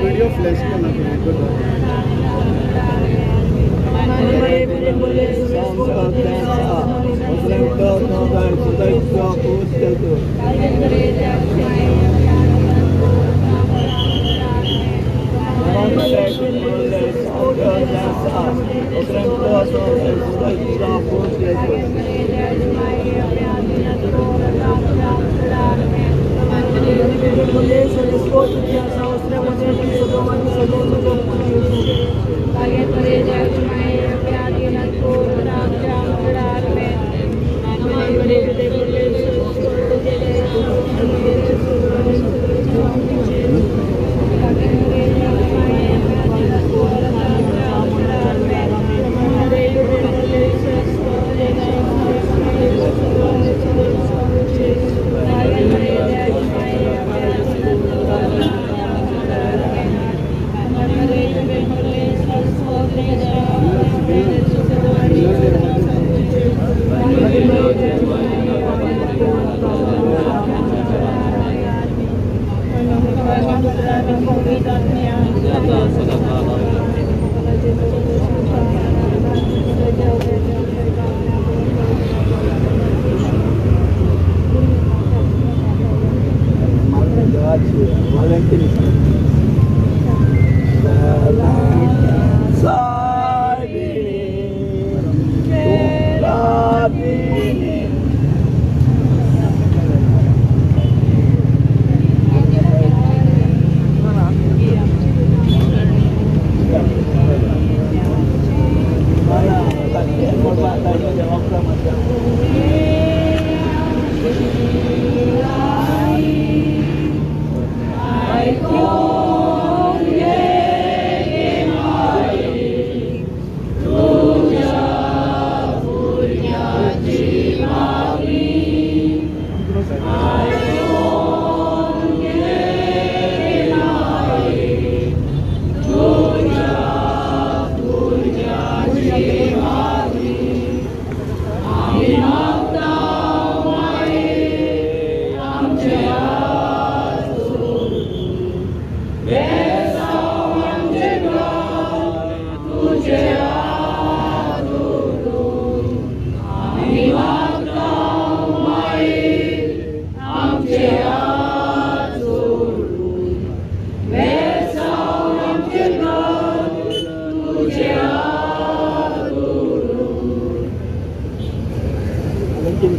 Video flash करना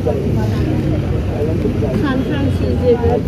San Francisco.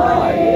Lord.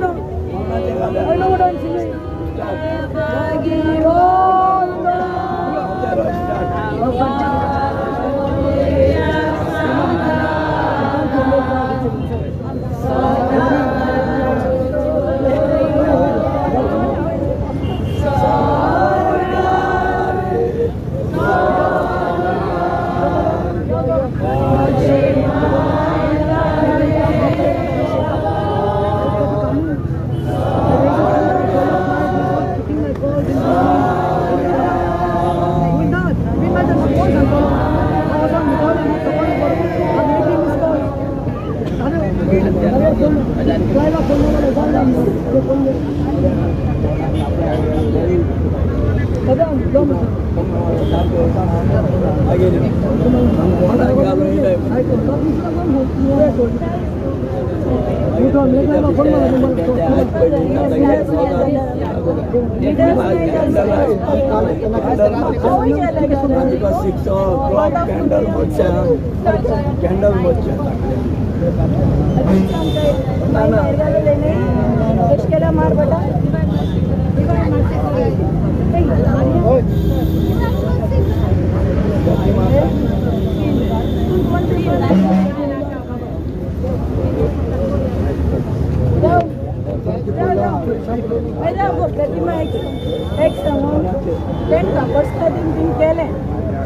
ना. I know what I'm singing.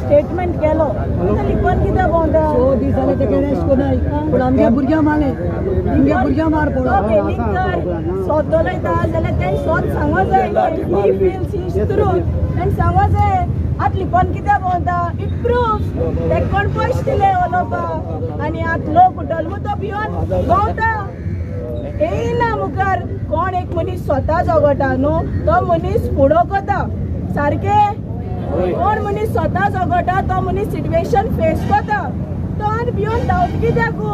Statement केलो लिपन कित्याक भोंवता पूण आमगे भुरग्यां मारले आमगे भुरग्यां मार पडलो सोद उलयता जाल्यार तेणें सोद सांगो जाय. तेणें सांगो जाय आतां लिपन कित्याक भोंवता. It proof ते कोण पयशे दिले उलोवपाक आनी आतां लोक उठल मू तो भिवन भोंवता येयना मुखार. कोण एक मनीस स्वता जगता न्हू तो मनीस फुडो करता सारकें. कोण मनीस स्वता जगता तो मनीस सिट्युएशन फेस करता. तो आनी भिवन धांवत कित्याकू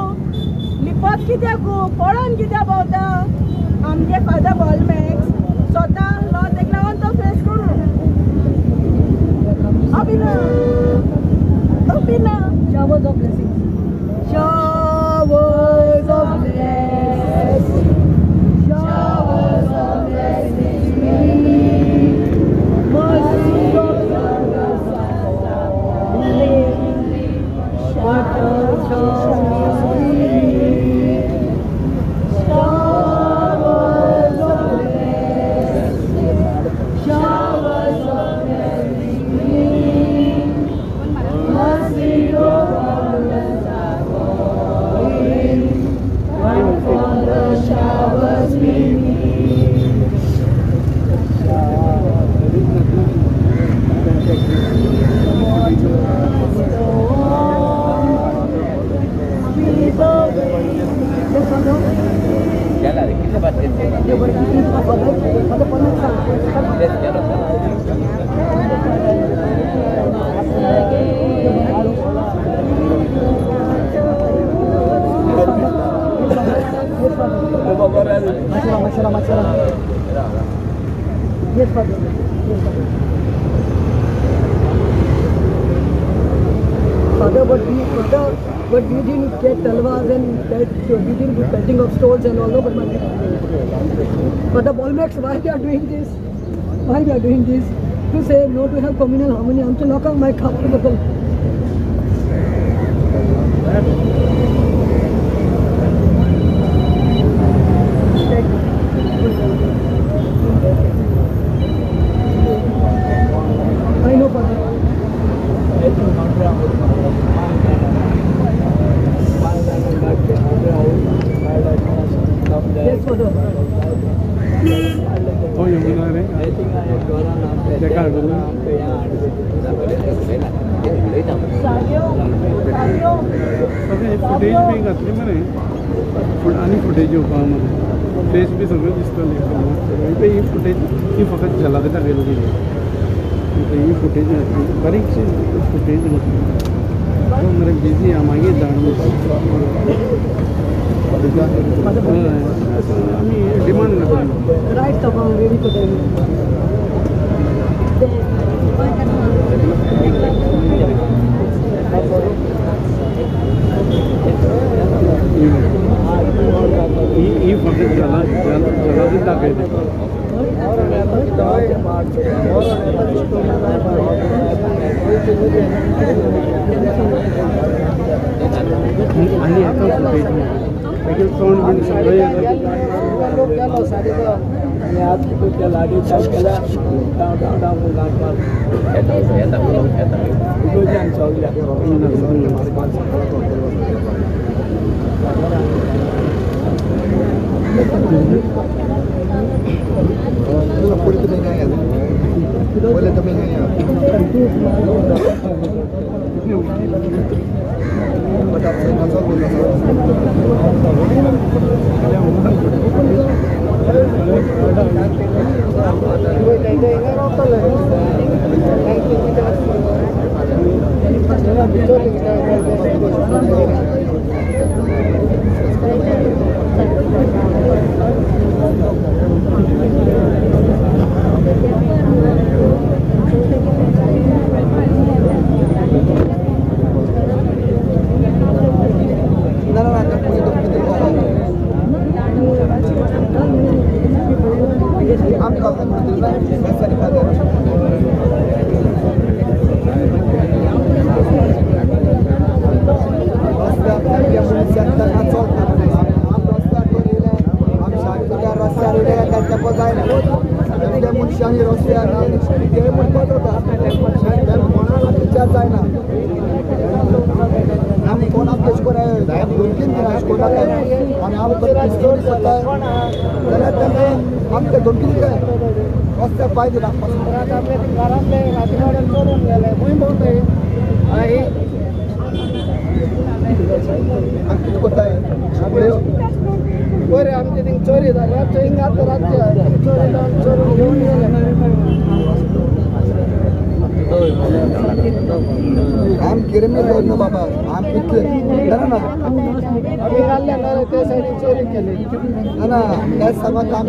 लिपत कित्याकू पळोवन कित्याक भोंवता. आमगे फादर बॉलमॅक्स स्वता लो तेका लागून तो फेस करूं. अभिना अभिना Showers of blessings. Showers of blessings. Showers of blessings. Mercy of Yes, Father. Yes, Father. Father, but we didn't get talwars and that, we didn't do pelting of stones and all. No, but the Bolmax, why they are doing this? Why they are doing this? To say no to have communal harmony. I'm to knock out my cup. I know, Father. Yes, Father. Oh, you mean I footage बी घातली मरे आनी footage येवपा मरे face बी सगळें दिसतलें. ही footage ही फकत झलक दाखयली ही फुटेज घातली बारीकशी फुटेज घातली मरे बिजी आहा मागीर धाड आमी डिमांड करता. Right, ready for them. ही फुटेज जलादी दाखयली. आनी आतां फुटेज मागीर तोंड बीन सगळें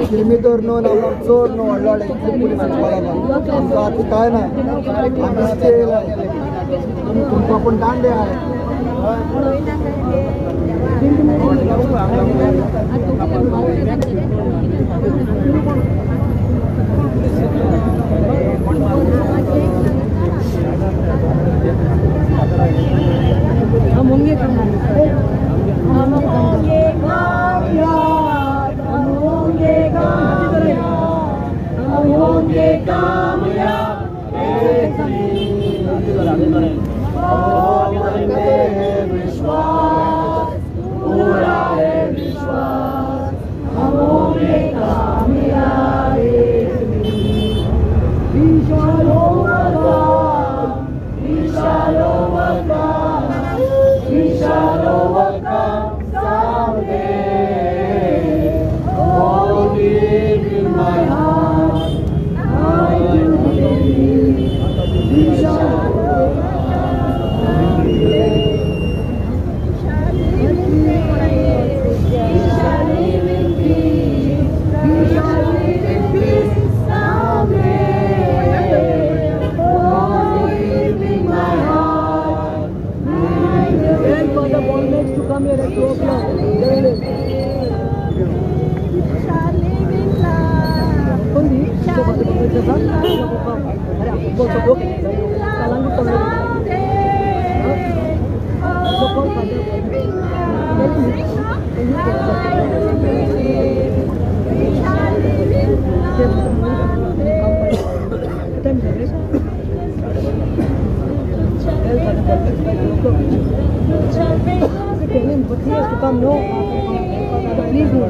किरमीदोर न्हू ना चोर न्हू व्हडलो व्हडले पुलीस आमकां आतां कांय ना आमी येयला तुमकां पूण दांडे आहाय. हम होंगे होंगे कामयाब विश्वास पूरा है विश्वास हम होंगे कामयाब we shall overcome, we shall overcome someday. Oh, deep in my heart, I do believe we shall overcome someday. We shall live in peace, we shall live in peace someday. Oh, deep in my heart, I do Tell for the Bolmex to come here at 2 o'clock. We shall live in love. To come, no. Please no.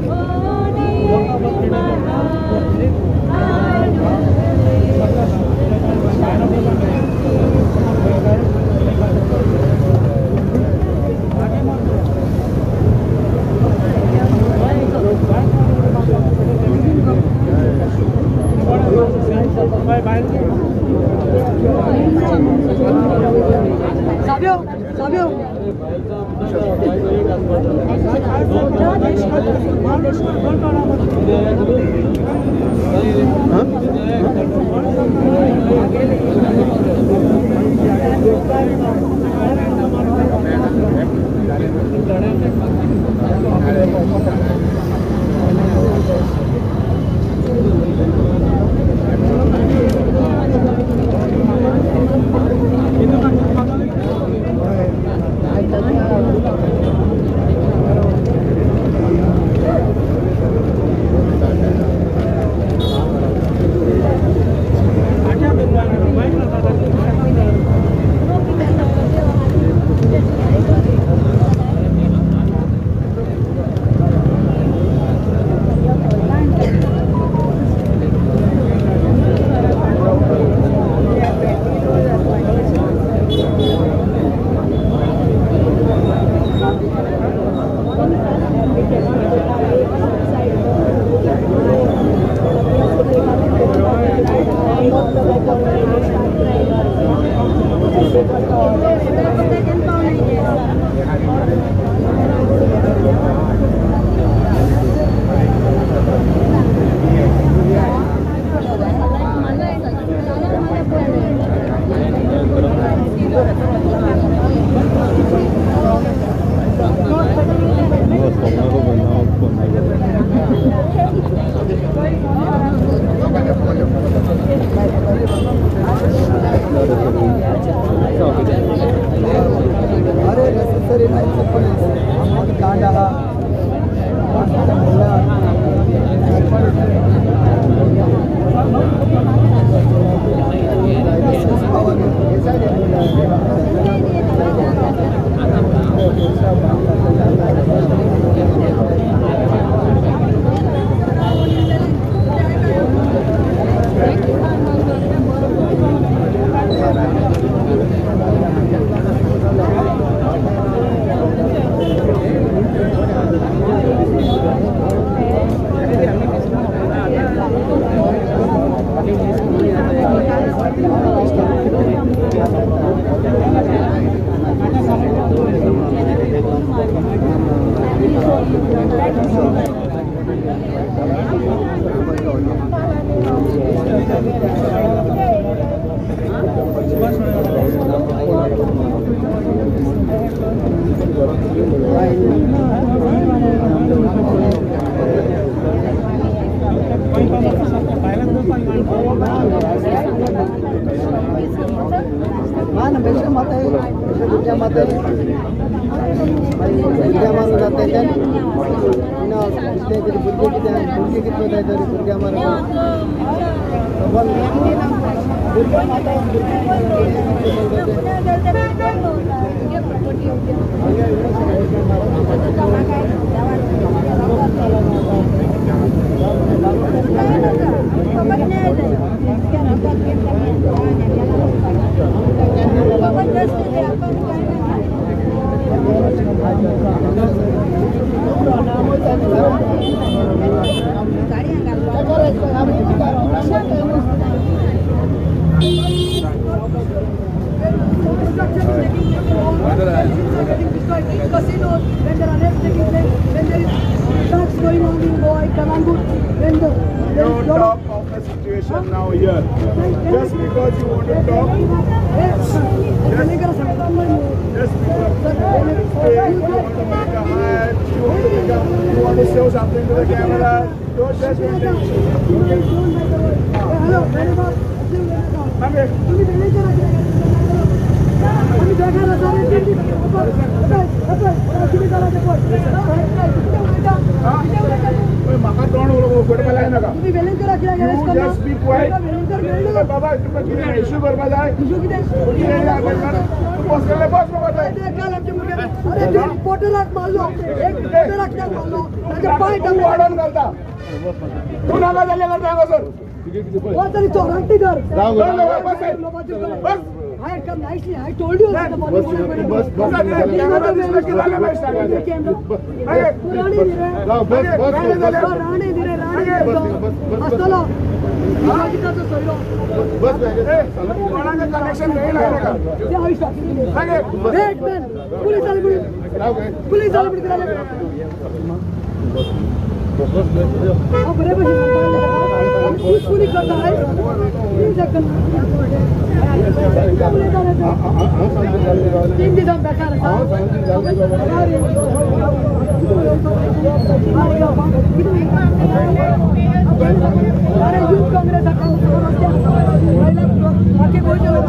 Savio, Savio. ना बेशे माता बेशे भुरग्यां माता भुरग्यां मारून जाता ना कितें कितें भुरगे कितें भुरगे कितले जाय तरी भुरग्यां मारून भुरग्यां माता Casinos, when there are arrests taking place, when there is drugs going on in Goa, Calangute, when the you talk of the situation now here. Just because you want to talk, just because you want to make a hype, you want to show something to the camera, don't just want to. Hello, You just be quiet. Baba, issue करपा जाय. रिपोर्टराक मारलो, एक रिपोर्टराक मारलो, ताचे पांय तूं वाडोवन घालता. तूं नाका जाल्लें करता हांगासर. तरी चोरांटी धर. बस. I come nicely. I told you the morning. तीन दिसां बेकार अरे यूथ काँग्रेस बाकी गोंयचे लोक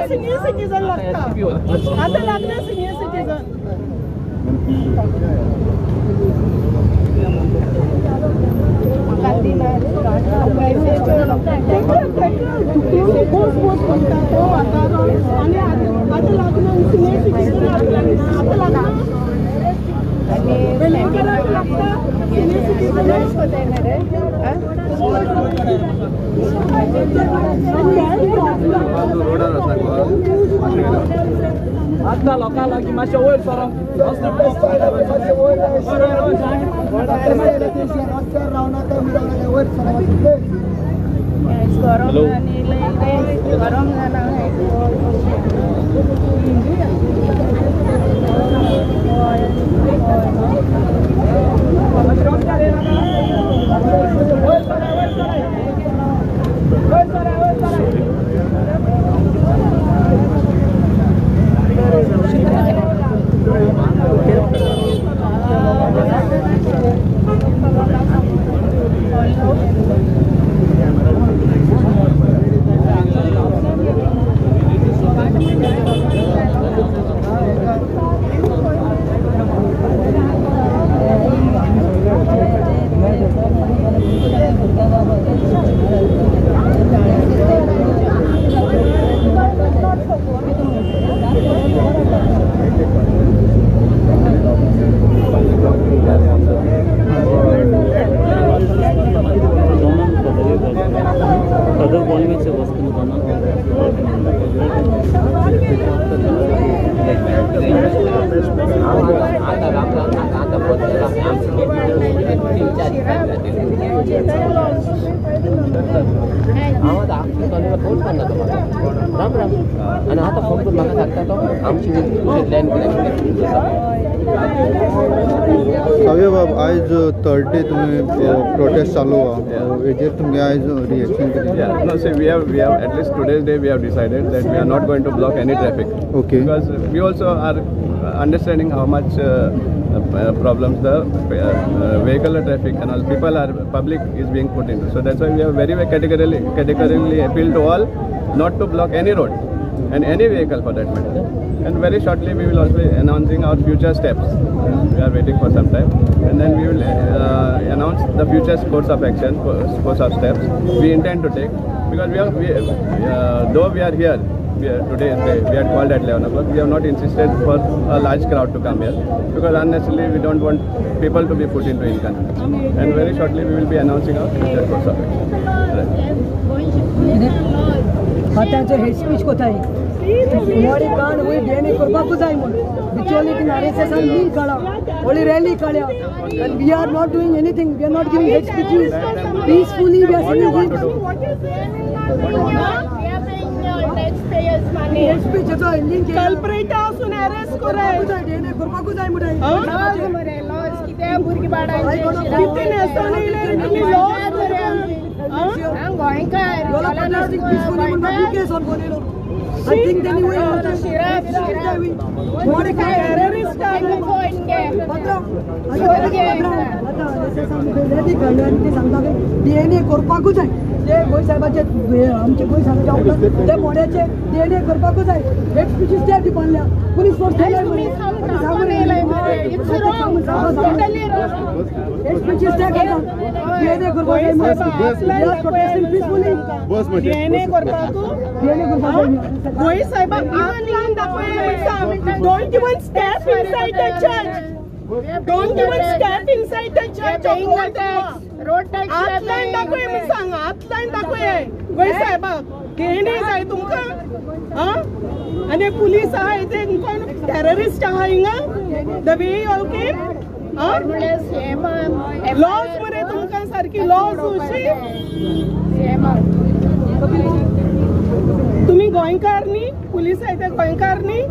सिनियर सिटीजन लागता आता लागना सिनियर सिटीजन. तो वातावरण आनी आतां लागना सिनियर सिटीजन आतां लागना वेलंकराक लागता सिनियर सिटीजन. आतां लोकां लागीं मातशें वयर सरोंक गरम जालां. सांगता तो आमची प्लॅन कितें. सावय बाब, आयज थर्ड डे तुमी प्रोटेस्ट चालू आहा, हेजेर तुमगे आयज रिएक्शन कितें? Yeah, no, see, we have at least today's day we have decided that we are not going to block any traffic. Okay. Because we also are understanding how much problems the vehicular traffic and all people are public is being put into. So that's why we have very, very categorically appealed to all not to block any road and any vehicle for that matter. And very shortly we will also be announcing our future steps. We are waiting for some time, and then we will announce the future course of action, course of steps we intend to take. Because we are, though we are here, we are, today we had called at 11 o'clock. We have not insisted for a large crowd to come here because unnecessarily we don't want people to be put into inconvenience. And very shortly we will be announcing our future course of action. Right. आतांचे hate speech कोताय मोडी कान वय DNA करपाकूच जाय म्हूण Bicholim आरएसएसान link काडा, व्हडली rally काडल्या and we are not doing anything, we are not giving hate speeches, peacefully we are singing. Hate स्पीचेचो link कल्प्रेटा वचून अरेस्ट कराय, डीएनए करपाकूच जाय म्हणटा. भुरगीं बाळांचे कितें न्हेसोन येयले तुमी लॉज गोंयकार. I think then we are terrorist. DNA करपाकूच जाय, ते गोंय साहेबाचे आमचे गोंय साहेबाचे उपरांत ते मोड्याचे डीएनए करपाकूच जाय. हेट स्पीचीस ते दिपानल्या पुलीस फोर्स हेट स्पीचीस ते करता, डीएनए करपाक जाय. पीसफुली डीएनए करपाकू, डीएनए करपाक जाय. गोंय साहेबाक आंगलान दाखय. Don't even step inside the church. Don't even step inside the church. Road tax. आतल्यान दाखय म्हूण सांग, आतल्यान दाखय गोंय साहेबाक. डीएनए जाय तुमकां. आं, आनी पुलीस आहा ते कोण टेररिस्ट आहा हिंगा. The way all came. Laws मरे तुमकां सारकी लॉज अशी. तुम्ही गोंयकार न्ही, पुलीस आहाय ते गोंयकार न्ही.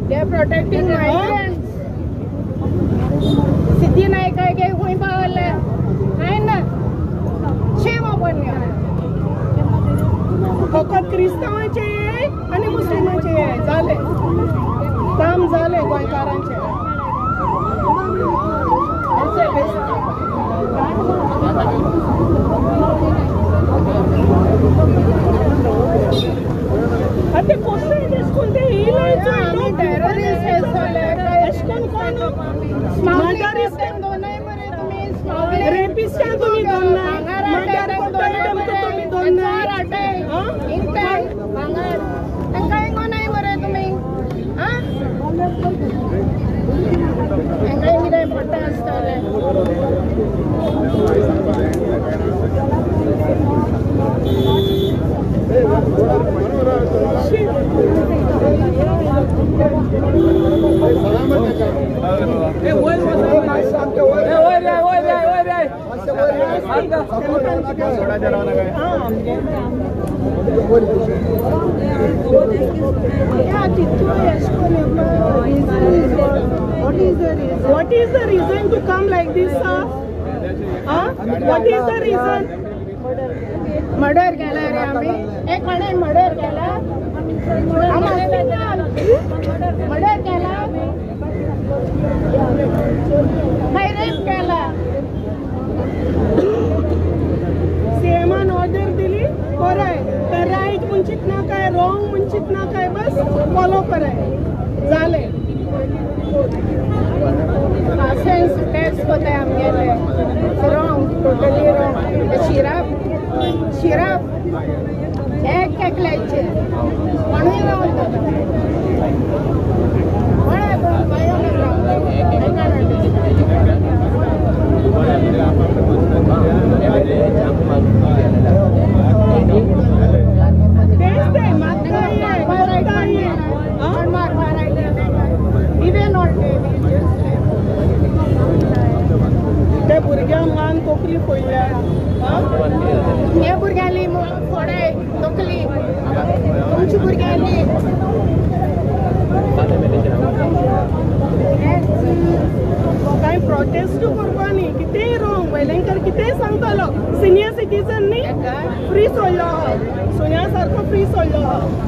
They are protecting migrants. Siddhi Naik आहे खंय पावले काय ना, शेम आपण. फकत क्रिस्तांवाचे आनी मुस्लिमाचे जाले काम जाले गोंयकारांचे. आतां कसले एश कोन ते येयले एश कोन कोण मर्डरिस्टांक दोनय मरे तुमी, रेपिस्टांक तुमी दोन्नाय, मर्डर करतले तेमकां तुमी दोन्नाय. तांकां कोणाय मरे तुमी. आं, तांकां कितें पडटा आसतलें. What is the reason to come like this, sir? Huh? What is the reason? Murder केला रे आम्ही, एक कोणें मर्डर केला, मर्डर केला, काय रेप केला. सीएमान ऑर्डर दिली कराय, तर रायट म्हणचित ना काय रॉंग म्हणचित ना काय, बस फॉलो कराय जालें. सेन्स टॅक्स कोताय आमगेले रॉंग, टोटली रॉंग. शिराप शिराप एक एकल्याचे कोणूय रावता कोण भोंवतलो. सिनियर सिटीजन न्ही फ्री सोडलो आहा, सुण्या सारको फ्री सोडलो आहा.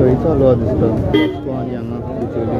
थंय चालू आसा दिसता वास्को आनी हांगा Bicholim.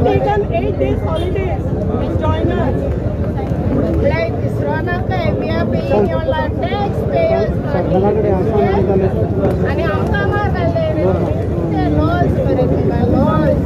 Taken 8 days holidays and join us. Like Isronaka, we are paying your taxpayers money. And laws for it, laws.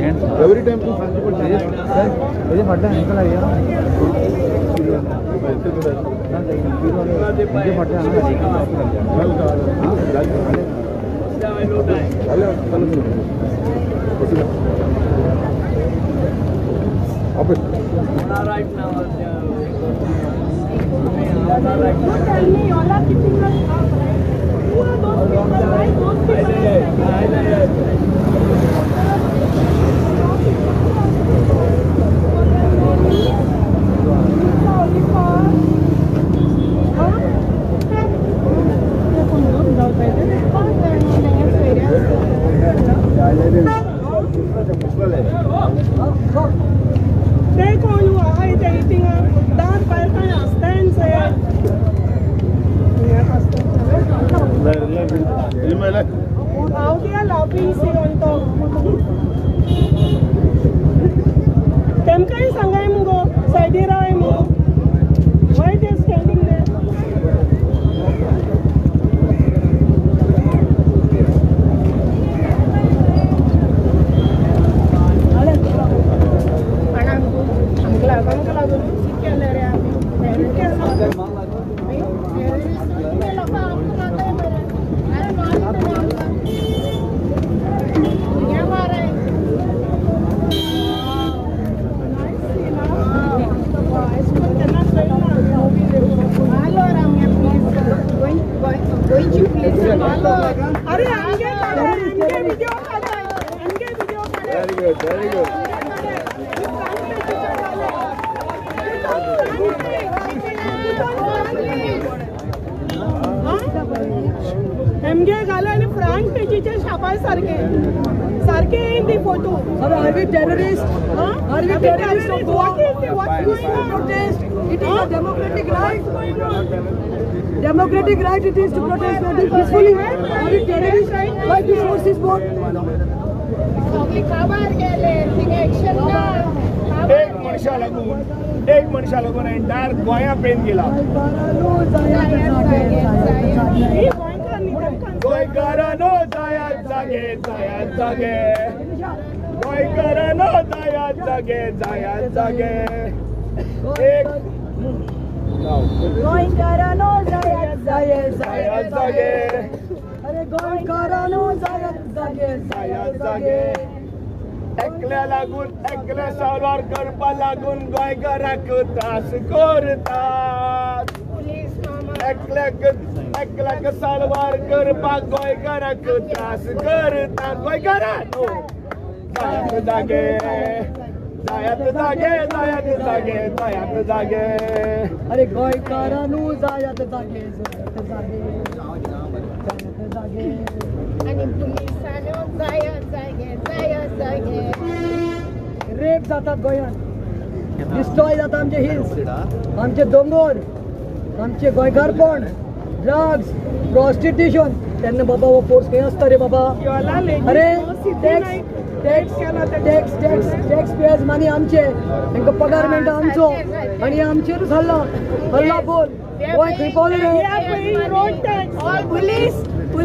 Every time तूं सांगचें पडटा. हेजे फाटल्यान हांकां लाया, हेजे फाटल्यान You tell me, all are keeping us up, right? Who are those people? Why those people are standing? They call you a high dating, that stands there. How they are laughing, see on top. तेमकांय सांगाय मुगो सायडीर रावय मुगो. Why they standing there? आमकां लागून कितें रे आमी अरे आमगे आमगे व्हिडिओ काढाय, आमगे व्हिडिओ काढाय. Very good, very good. Image घाला आनी फ्रंट पेजीचे छापाय सारखे सारखे येयन ती फोटो. अरे are we terrorist? Are we terrorist of Goa? What is going on? Protest. It is a democratic right. Democratic right it is to protest peacefully. Are we terrorists? Why this force is born? एक मनशा लागून, एक मनशा लागून entire गोंया pen गेला. गोंयकारांनो जायात जागे, जायात जागे. गोंयकारांनो जायात जागे, जायात जागे. एक गोंयकारांनो जायात जागे, जायात जागे. अरे गोंयकारांनो जायात जागे, जायात जागे. एकल्या लागून, एकल्या साल्वार करपा लागून गोंयकाराक त्रास करतात. एकल्याक एकल्याक साल्वार करपाक गोंयकाराक त्रास करतात. गोंयकारांनो जायात जागे, जायात जागे, जायात जागे, जायात जागे. अरे गोंयकारांनो जायात जागे, जायात जागे, जायात जागे. आनी पुलिसांनो जायात जागे, जायात जागे. रेप जातात गोंयांत, डिस्ट्रॉय जाता आमचे हिल्स, आमचे दोंगोर, आमचे गोंयकारपण, ड्रग्स, प्रॉस्टिट्यूशन. तेन्ना बाबा हो फोर्स खंय आसता रे बाबा? अरे tax tax tax tax tax payers money आमचे, तांकां पगार मेळटा आमचो, आनी आमचेरूच हल्ला हल्ला बोल. गोंय खंय पावलें रे? I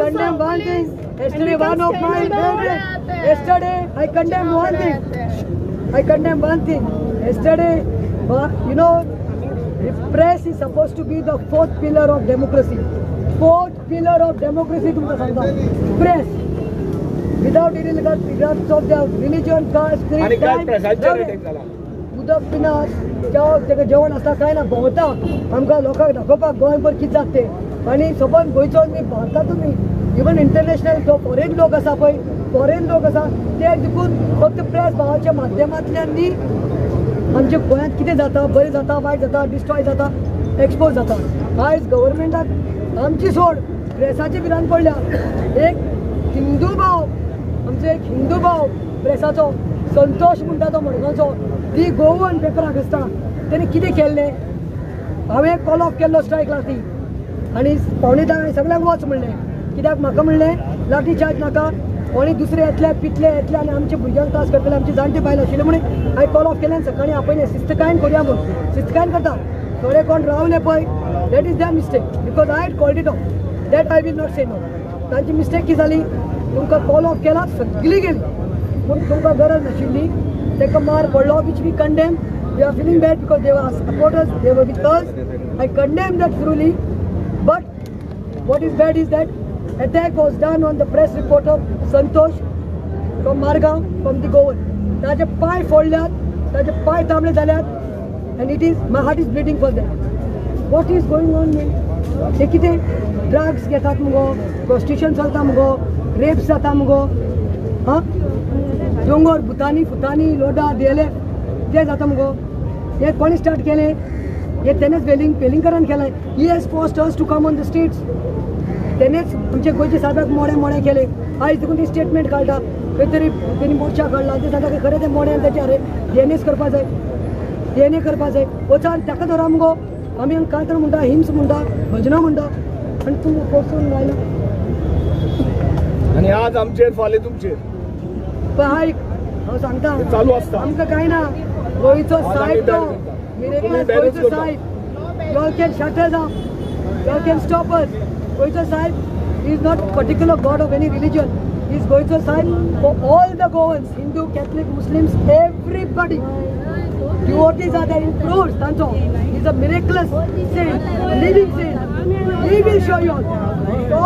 condemn one thing. Yesterday one of my favorite. Yesterday I condemn one thing. I condemn one thing. Yesterday, you know, the press is supposed to be the fourth pillar of democracy. Fourth pillar of democracy तुमकां सांगता. Press. Without any regards of their religion, caste, creed, time, उदक पिना, च्या जेवण आसता कांय ना, भोंवता आमकां लोकांक दाखोवपाक गोंयभर कितें जाता तें. आनी सपोज गोंयचो न्ही, भारतांतूच न्ही, इवन इंटरनॅशनल जो फॉरेन लोक आसा पळय, फॉरेन लोक आसा ते देखून फक्त प्रेस भावाच्या माध्यमांतल्यान न्ही आमच्या गोंयांत कितें जाता, बरें जाता, वायट जाता, डिस्ट्रॉय जाता, एक्सपोज जाता. आयज गव्हर्मेंटाक आमची सोड प्रेसाची भिरांत पडल्या. एक हिंदू भाव, आमचो एक हिंदू भाव प्रेसाचो संतोष म्हणटा तो मडगांवचो, दी गोवन पेपराक आसता, तेणें कितें केल्लें? हांवें कॉल ऑफ केल्लो स्ट्रायक लाठी आनी 9:45 सगळ्यांक वच म्हणलें. कित्याक म्हाका म्हणलें लाठी चार्ज नाका, कोणी दुसरे येतले पितले येतले आनी आमच्या भुरग्यांक त्रास करतले, आमची जाणटी बायल आशिल्ली म्हणून हांवें कॉल ऑफ केलें. आनी सकाळीं आपयलें शिस्तकायेन करुया म्हणून. शिस्तकायेन करता थोडे कोण रावले पळय, that is their mistake, because I had called it off, that I will not say no. तांची मिस्टेक कितें जाली? तुमकां कॉल ऑफ केला सगळी गेली पूण तुमकां गरज नाशिल्ली ताका मार पडलो which we condemn. We are feeling bad because they were supporters, they were with us. I condemn that truly. But what is bad is that attack was done on the press reporter Santosh from Margao, from the Goan. ताजे पांय फोडल्यात, ताजे पांय तांबडे जाल्यात and it is my heart is bleeding for that. What is going on man? हे कितें drugs घेतात मुगो, प्रोस्टिट्यूशन चलता मुगो, रेप्स जाता मुगो, हां दोंगर भुतानी फुतानी लोडा दियेले ते जाता मुगो. हे कोणी स्टार्ट केलें? हे तेणेच वेलिंगकरान केलें. He has forced us to come on the streets. तेणेच आमचे गोंयचे साहेबाक मोडे मोडे केले. आयज देखून ती स्टेटमेंट काडटा खंय तरी तेणी मोर्चा काडला ते सांगता की खरें तें मोडे आनी तेचे अरे डीएनएस करपा जाय, डीएनए करपा जाय. वचान ताका धरा मुगो. आमी कांतर म्हणटा, हिम्स म्हणटा, भजनां म्हणटा आनी तूं फोर्सून लायला. आनी आज आमचेर फाल्यां तुमचेर. पळय आयक हांव सांगता चालू आसता. आमकां कांय ना. गोंयचो सायब तो गोंयचो सायब. You all can shut us up, you all can stop us. गोंयचो सायब is not particular god of any religion. Is गोंयचो सायब for all the Goans, Hindu, Catholic, Muslims, everybody. Devotees are there in crores. तांचो is a miraculous saint, living saint. He will show you all. So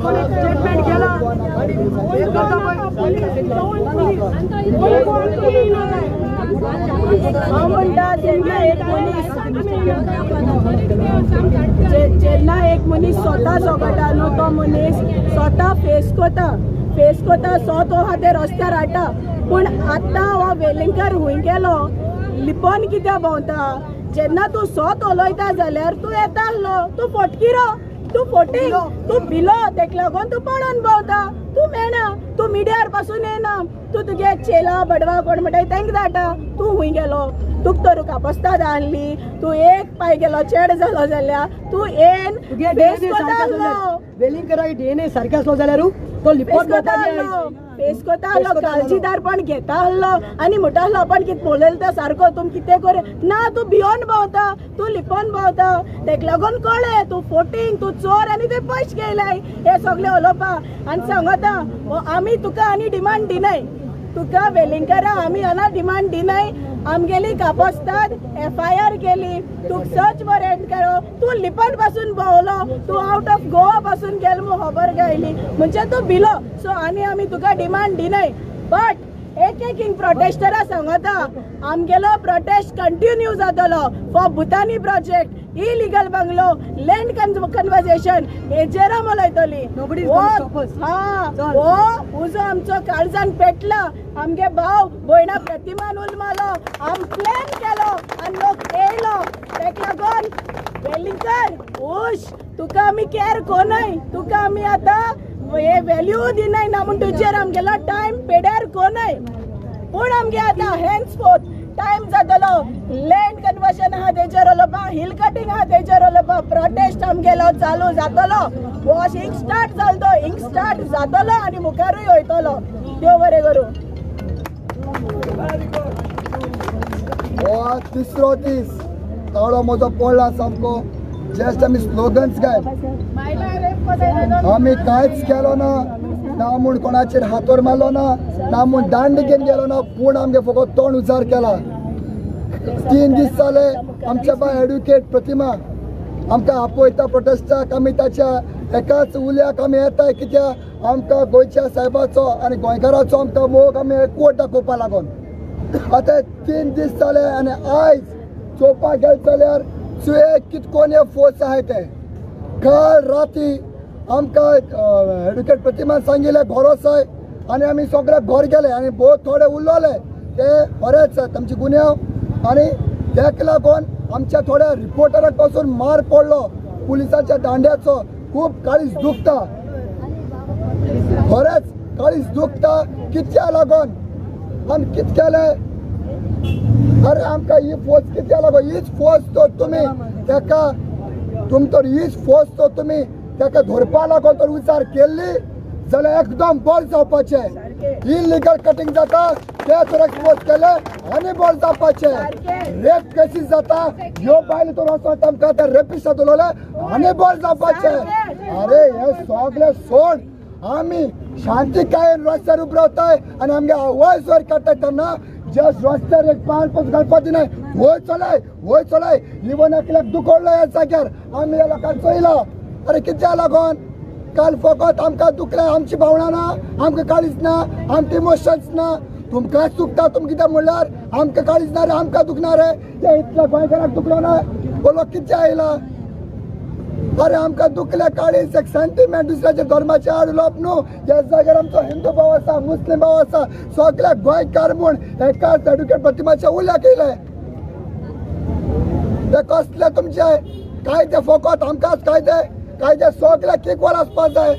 कोणी statement केला हे करता पळय. हांव म्हणटा जेन्ना एक मनीस जेन्ना एक मनीस स्वता झगडटा न्हू तो मनीस स्वता फेस करता, फेस करता सो तो आहा ते रस्त्यार हाडटा. पूण आतां हो वेलिंगकर हुंय गेलो लिपोन कित्याक भोंवता? जेन्ना तूं सोत उलयता जाल्यार तूं येता आसलो, तूं फटकिरो, तूं फोटींग, तूं भिलो, तेका लागून तूं पळोवन भोंवता. तूं मेळना, तूं मिडियार पासून येना, तूं तुगे चेला बडवा कोण म्हणटा तेंका धाडटा. तूं हुंय गेलो? तुका तर कापस्ताद आहली, तूं एक पांय गेलो चेड जालो जाल्यार तूं येन फेस करता आसलो. वेलिंगकराक डीएनए सारकें आसलो जाल्यार तो लिपोन फेस करता आसलो, काळजीदारपण घेता आसलो आनी म्हणटा आसलो आपण कितें उलयता सारको तुम कितें कर ना. तूं भियोन भोंवता, तूं लिपोन भोंवता, तेका लागून कळ्ळें तूं फोटींग, तूं चोर आनी तुवें पयशे घेयलाय. हें सगळें उलोवपा आनी सांगता आमी तुका आनी डिमांड दिनाय, तुका वेलिंगकरा आमी आना डिमांड दिनाय. आमगेली कापस्ताद एफआयआर केली, तुका सर्च वॉरंट केलो, तूं लिपन पासून भोंवलो, तूं आवट ऑफ गोवा पासून गेलो म्हूण खबर गायली म्हणजे तूं भिलो. सो आनी आमी तुका डिमांड दिनाय. बट एक एक हिंग प्रोटेस्टरा सांगता आमगेलो प्रोटेस्ट कंटिन्यू जातलो for Bhutani project, illegal bungalow, land conversation हेजेर आमी उलयतली. हा हो उजो आमचो काळजान पेटला. आमगे भाव भयणा प्रतिमान उलमालो, आम प्लॅन केलो आनी लोक येयलो. तेका लागून वेलिंगकर उश तुका आमी कॅर कोनय, तुका आमी आतां हे व्हॅल्यू दिनाय ना म्हूण तुजेर आमगेलो टायम पेड्यार कोनय. पूण आमगे आतां हेन्स फोर्थ टायम जातलो. लँड कन्वर्शन आहा तेजेर उलोवपा, हिल कटींग आहा तेजेर उलोवपा. प्रोटेस्ट आमगेलो चालू जातलो. वॉश हिंग स्टार्ट जालो तो हिंग स्टार्ट जातलो आनी मुखारूय वयतलो. देव बरें करूं. हो तिसरो दीस ताळो म्हजो पडला सामको. जस्ट आमी स्लोगन्स गाय, आमी कांयच केलो ना, ना म्हूण कोणाचेर हातोर मारलो ना, ना म्हूण दांड घेवन गेलो ना, पूण आमगे फकत तोंड उजार केला. 3 दीस जाले आमच्या बाय एडवोकेट प्रतिमा आमकां आपयता प्रोटेस्टाक. आमी ताच्या एकाच उल्याक आमी येताय कित्याक आमकां गोंयच्या सायबाचो आनी गोंयकाराचो आमकां मोग आमी एकवट दाखोवपा लागून. आतां 3 दीस जाले आनी आयज चोवपाक गेले जाल्यार चुये कितकोन हे फोर्स आहाय ते. काल राती आमकां एडवोकेट प्रतिमान सांगिल्लें घर वचाय आनी आमी सगळे घर गेले आनी भोव थोडे उरलोले ते बरेच तांचे गुन्यांव आनी तेका लागून आमच्या थोड्या रिपोर्टराक पासून मार पडलो पुलिसांच्या दांड्याचो. खूब काळीज दुखता, खरेंच काळीज दुखता. कित्या लागून आमी कितें केलें? अरे आमकां ही फोर्स कित्याक लागून? हीच फोर्स तर तुमी तेका तुमी तर हीच फोर्स तर तुमी तेका धरपा लागून तर विचार केल्ली जाल्यार एकदम बरें जावपाचें. इलिगल कटींग जाता ते तर एक्सपोज केले आनी बरें जावपाचें. रेप केसीस जाता ह्यो बायल तर वचोन तांकां ते रेपिस्टां उलयले आनी बरें जावपाचें. अरे हे सगळे सोड, आमी शांतिकायेन रस्त्यार उबे रावताय आनी आमगे आवाज वर काडटाय तेन्ना जस्ट रस्त्यार एक पान पसून घालपा दिनाय. वयर चलय वयर चलय इवन एकल्याक दुखवलो ह्या जाग्यार आमी ह्या लोकांक चोयलो. अरे कित्याक लागोन काल फकत आमकां दुखलें, आमची भावनां ना, आमकां काळीज ना, आमचे इमोशन्स ना. तुमकां चुकता तुमकां कितें म्हणल्यार आमकां काळीज ना रे, आमकां दुखना रे. हे इतल्या गोंयकारांक दुखलो ना, हो लोक कित्याक आयला? अरे आमकां दुखले काळीज, एक सेंटिमेंट दुसऱ्याच्या धर्माचे आड उलोवप न्हू. ह्या जाग्यार आमचो हिंदू भाव आसा, मुस्लीम भाव आसा, सगळे गोंयकार म्हूण एकाच एडवोकेट प्रतिमाच्या उल्याक येयले. ते कसले तुमचे कायदे? फकत आमकांच कायदे कायदे सगळ्याक इक्वल आसपाक जाय.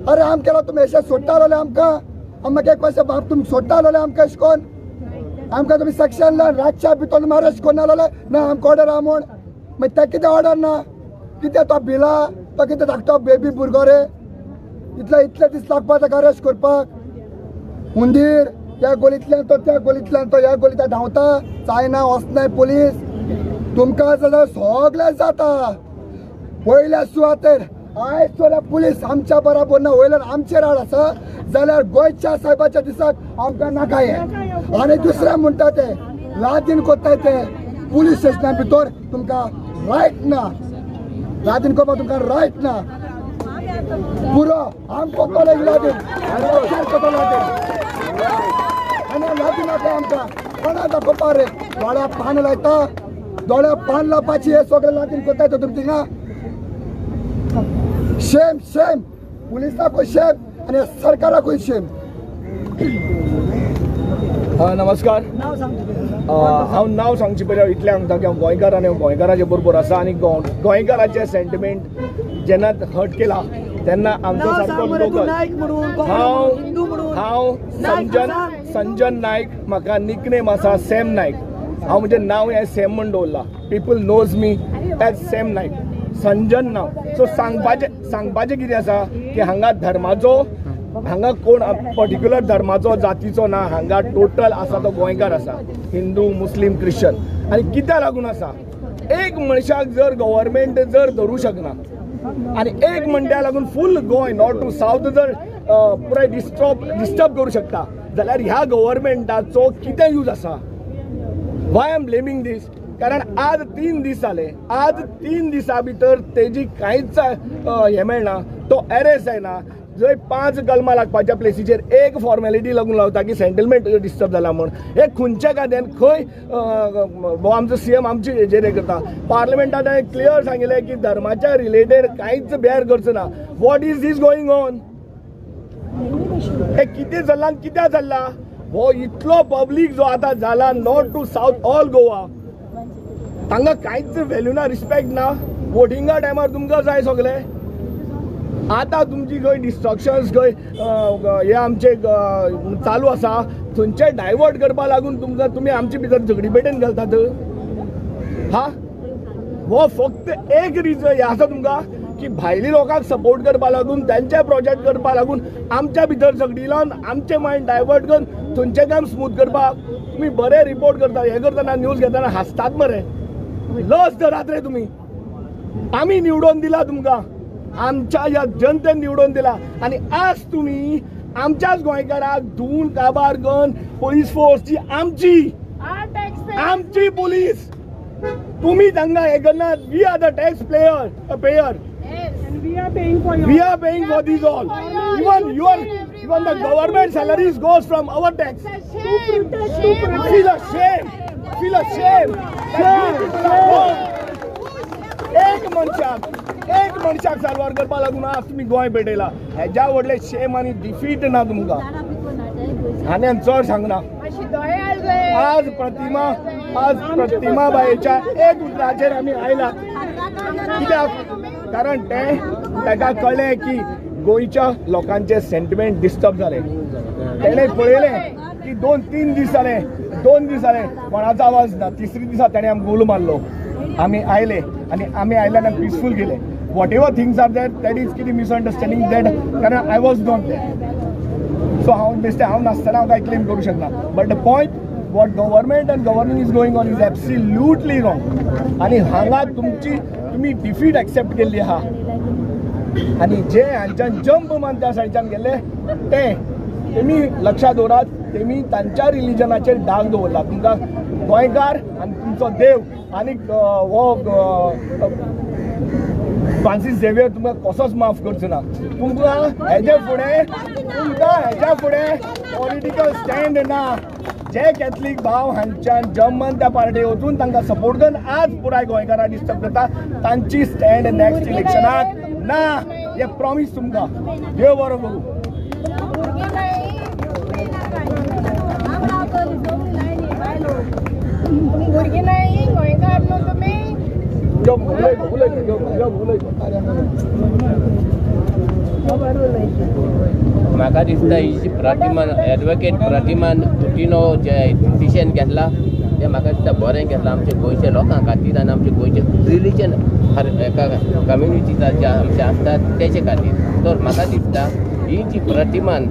अरे आम केलो तुमी अशें सोडटा जाल्यार आमकां आमकां एक कशें बाप तुमी सोडटा जाल्यार आमकां अशें कोन्न आमकां तुमी सेक्शन लावन रातच्या भितर तुमी अरेस्ट करना जाल्यार ना आमकां ऑर्डर आहा म्हूण. मागीर तें कितें ऑर्डर ना? कितें तो भिला? तो कितें धाकटो बेबी भुरगो रे? इतले इतले दीस लागपा ताका अरेस्ट करपाक? हुंदीर ह्या गोलींतल्यान तो त्या गोलींतल्यान तो ह्या गोलींतल्यान धांवता, जायना वचनाय पुलीस. तुमकां जाल्यार सगळें जाता. पयल्या सुवातेर आयज जाल्यार पुलीस आमच्या बराबर ना, वयल्यान आमचेर आड आसा जाल्यार गोंयच्या सायबाच्या दिसाक आमकां नाका हें. आनी दुसरें म्हणटा ते लादीन कोत्ताय ते पुलीस स्टेशना भितर तुमकां रायट ना, लादीन करपाक तुमकां रायट ना. पुरो आम कोत्तले लादीन, कोत्तले लादीन आनी लादीन नाका आमकां. कोणा दाखोवपा रे? दोळ्या पान लायता, दोळ्या पान लावपाची हे सगळें लादीन कोत्ताय तुमी थिंगा. शेम शेम पुलिसाकूय शेम आनी सरकाराकूय शेम. नमस्कार. हांव नांव सांगचे पयलीं हांव इतलें सांगता की हांव गोंयकार आनी हांव गोंयकाराचे बरोबर आसा आनी गोंयकाराचे सेंटिमेंट जेन्ना हर्ट केला तेन्ना आमचो सारको लोकल. हांव हांव संजन नायक, म्हाका निकनेम आसा सॅम नायक. हांव म्हजें नांव हें सॅम म्हूण दवरलां. People knows me as Sam Naik, Sanjan नांव. सो सांगपाचें कितें आसा की हांगा धर्माचो, हांगा कोण पर्टिक्युलर धर्माचो जातीचो ना, हांगा टोटल आसा तो गोंयकार आसा, हिंदू मुस्लीम क्रिश्चन. आनी कित्याक लागून आसा? एक मनशाक जर गव्हर्मेंट जर धरूं शकना आनी एक मनशा लागून फूल गोंय नॉर्थ टू सावथ जर पुराय डिस्टर्ब करूं शकता जाल्यार ह्या गव्हर्मेंटाचो कितें यूज आसा? Why am blaming दीस? कारण आज 3 दीस जाले, आज 3 दिसां भितर तेजी कांयच हें मेळना, तो अरेस्ट जायना. जंय 5 कलमां लागपाच्या प्लेसीचेर एक फॉर्मेलिटी लागून लावता की सेटलमेंट डिस्टर्ब जाला म्हूण. हे खंयच्या कायद्यान खंय आमचो सीएम आमचे हेजेर हें करता? पार्लमेंटान ताणें क्लियर सांगिल्लें की धर्माच्या रिलेटेड कांयच बेर करचो ना. What is this going on? हें कितें चल्लां, कित्याक चल्लां? हो इतलो पब्लीक जो आतां जाला north to south all Goa, तांकां कांयच व्हॅल्यू ना, रिस्पेक्ट ना. वोटिंगा टायमार तुमकां जाय सगळें. आतां तुमची खंय डिस्ट्रक्शन्स खंय हे आमचे चालू आसा थंयचे डायवर्ट करपा लागून तुमकां तुमी आमचे भितर झगडी पेटेन घालतात. हा, हो फक्त एक रिजन हें आसा तुमकां की भायली लोकांक सपोर्ट करपा लागून, तांचे प्रोजेक्ट करपा लागून आमच्या भितर झगडी लावन आमचें मायंड डायवर्ट करून थंयचें काम स्मूथ करपाक. तुमी बरें रिपोर्ट करता, हें करतना न्यूज घेतना हांसतात मरे. लस धरात रे तुमी. आमी निवडून दिला तुमकां, आमच्या ह्या जनतेन निवडून दिला आनी आज तुमी आमच्याच गोंयकाराक धुवन काबार करून पुलीस फोर्स जी आमची आमची पुलीस तुमी तांकां हें करनात. We are the tax payer. We are paying for this all. Even your, even the government salaries goes from our tax. Feel ashamed. Feel ashamed. एक मनशाक साल्वार करपा लागून आज तुमी गोंय पेटयला. हेज्या व्हडलें शेम आनी डिफीट ना तुमकां. आनी हांव चड सांगना. आज प्रतिमा बायेच्या एक उतराचेर आमी आयला. कित्याक? कारण तें ताका कळ्ळें की गोंयच्या लोकांचे सेंटिमेंट डिस्टर्ब जाले. तेणें पळयलें की 2-3 दीस जाले, 2 दीस जाले कोणाचो आवाज ना. तिसरे दिसा तेणें आमकां उलो मारलो, आमी आयले आनी आमी आयल्यान आनी पिसफूल गेले. Whatever things are that, that is कितें मिसअंडरस्टँडींग that, कारण I was not that. So हांव बेश्टें हांव नासतना हांव कांय क्लेम करूं शकना. But the point what government and governing is going on is absolutely wrong. आनी हांगा तुमची तुमी डिफीट एक्सेप्ट केल्ली आहा आनी जे हांच्यान जंप मान त्या सायडच्यान गेले तें तेमी लक्षात दवरात, तेमी तांच्या रिलिजनाचेर डाग दवरला. तुमकां गोंयकार आनी तुमचो देव आनी हो फ्रांसीस झेवियर तुमकां कसोच माफ करचो ना. तुमकां हेजे फुडें, तुमकां हेज्या फुडें पॉलिटिकल स्टँड ना. जे कॅथलीक भाव हांच्यान जर्मन त्या पार्टी वचून तांकां सपोर्ट करून आज पुराय गोंयकारां डिस्टर्ब करता, तांची स्टँड नॅक्स्ट इलेक्शनाक ना, हें प्रॉमीस तुमकां. देव बरो करूं. भुरगीं नाही गोंयकार न्हू तुमी. म्हाका दिसता ही जी प्रतिमान एडवोकेट प्रतिमान कुटिनो जे डिसिशन घेतला तें म्हाका दिसता बरें घेतलां आमच्या गोंयच्या लोकां खातीर आनी आमच्या गोंयचे रिलिजन एका कम्युनिटीचा जे आमचे आसतात तेचे खातीर. तर म्हाका दिसता ही जी प्रतिमान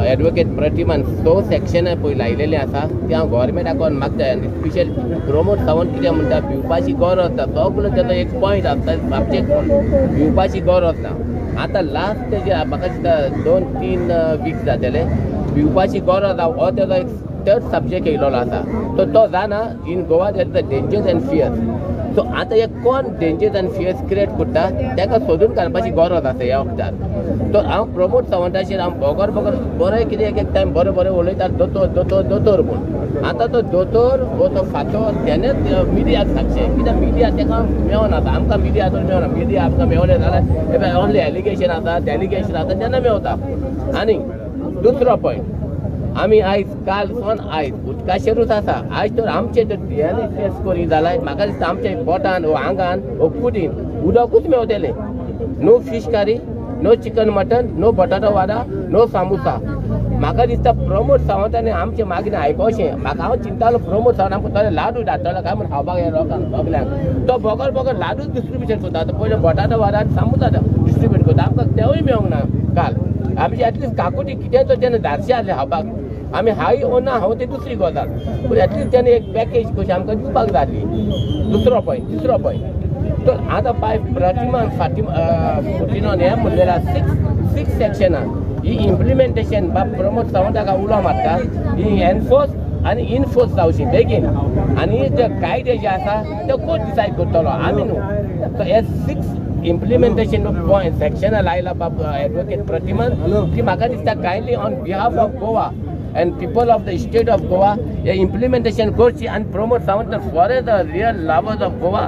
एडवोकेट प्रतिमान 100 सेक्शनां पळय लायलेलीं आसा ती हांव गोवोरमेंटाक मागता आनी स्पेशल प्रमोद सावंत कितें म्हणटा, भिवपाची गरज ना. सगलो तेजो एक पॉयंट आसता सब्जेक्ट म्हणून भिवपाची गरज ना. आतां लास्ट जे म्हाका दिसता 2-3 वीक्स जातले भिवपाची गरज ना हो तेजो एक थर्ड सब्जेक्ट येयलेलो आसा. सो तो जाणा in Goa there is a dangers and fears. So आतां हे कोण डेंजर्स आनी फियर्स क्रिएट करता ताका सोदून काडपाची गरज आसा ह्या वखदार. तो हांव प्रमोद सावंताचेर हांव बगर बगर बरें कितें एक एक टायम बरें बरें उलयता, दोतोर दोतोर दोतोर म्हूण. आतां तो दोतोर हो तो फातोर तेणेच मिडियाक सांगचें, कित्याक मिडिया ताका मेळना. आतां आमकां मिडिया आजून मेळना. मिडिया आमकां मेवलें जाल्यार ओन्ली एलिगेशन आसा, डेलिगेशन आसा तेन्ना मेवता. आनी दुसरो पॉयंट, आमी आयज काल सावन आयज उदकाचेरूच आसा. आयज तर आमचे तर डिएनए टेस्ट करी जाल्यार म्हाका दिसता आमच्या पोटान वो आंगान वो कुडीन उदकूच मेवतलें. No fish curry, no chicken mutton, no बटाटो वाडा, नो सामोसा. म्हाका दिसता प्रमोद सावंतान आमचे मागणी आयकोचें. म्हाका हांव चिंतालो प्रमोद सावंत आमकां थोडे लाडू धाडटलो काय म्हूण खावपाक ह्या लोकांक सगल्यांक. तो बगर बगर लाडूच डिस्ट्रिब्युशन करता. आतां पयलें बटाटो वाडा आनी सामोसा डिस्ट्रिब्यूट करता, आमकां तेवूय मेळोंक ना काल. आमची एटलिस्ट काकुटी कितें तर तेन्ना धाडशें आसलें खावपाक, आमी हाय ओ ना हांव ती दुसरी गजाल, पूण एटलिस्ट तेणें एक पॅकेज कशी आमकां दिवपाक जाय आसली. दुसरो पॉयंट, तिसरो पॉयंट, तर आतां बाय प्रतिमा फातिमा कुटिनोन हें म्हणलेलें आसा सिक्स सेक्शनां ही इम्प्लिमेंटेशन बाब प्रमोद सावंत हाका उलो मारता ही एनफोर्स आनी इनफोर्स जावची बेगीन. आनी ते कायदे जे आसा ते कोण डिसायड करतलो, आमी न्हू. सो हे 6 इम्प्लिमेंटेशन पॉयंट सेक्शनां लायला बाब एडवोकेट प्रतिमान, ती म्हाका दिसता kindly on behalf of Goa and people of the state of Goa hey implementation करची. आनी Pramod Sawant for the real lovers of Goa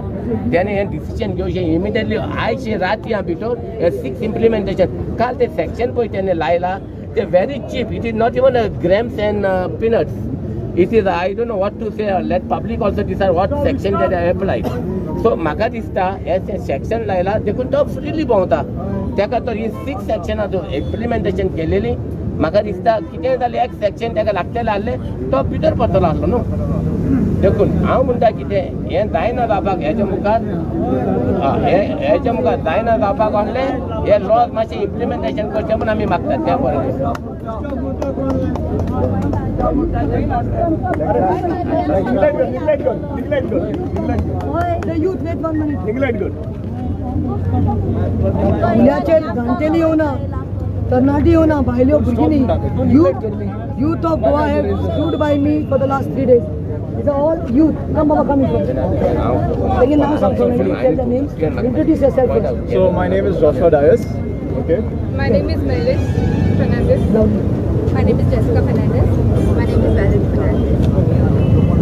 त्याने हें डिसिजन घेवचें इमिडिएटली आयचे राती भितर हे 6 इम्प्लिमेंटेशन. काल ते सेक्शन पळय तेणें लायला ते very cheap, it is not even grams and peanuts. It is I don't know what to say, let public also decide what section they apply. So म्हाका दिसता हे सेक्शन लायला देखून तो फ्रिली भोंवता. ताका तर ही 6 सेक्शनां इम्प्लिमेंटेशन केलेली म्हाका दिसता कितें जालें एक सेक्शन ताका लागतलें आहलें तो भितर पडटलो आसलो न्हू. देखून हांव म्हणटा कितें हें जायना जावपाक हेच्या मुखार, हेच्या मुखार जायना जावपाक आहलें हे लॉज मातशें इम्प्लिमेंटेशन करचें म्हूण आमी मागतात. तें बरें. जाणटेली येवना, तरणाटी येवना, बायल्यो भुरगीं न्ही. Youth of Goa have stood by me for the last 3 days. These are all youth. Come Baba, come in front. Again, now tell the names. Introduce yourself first. So my name is Joshua Dias. Okay. My name is Melis Fernandez. My name is Jessica Fernandez. My name is Valerie Fernandez.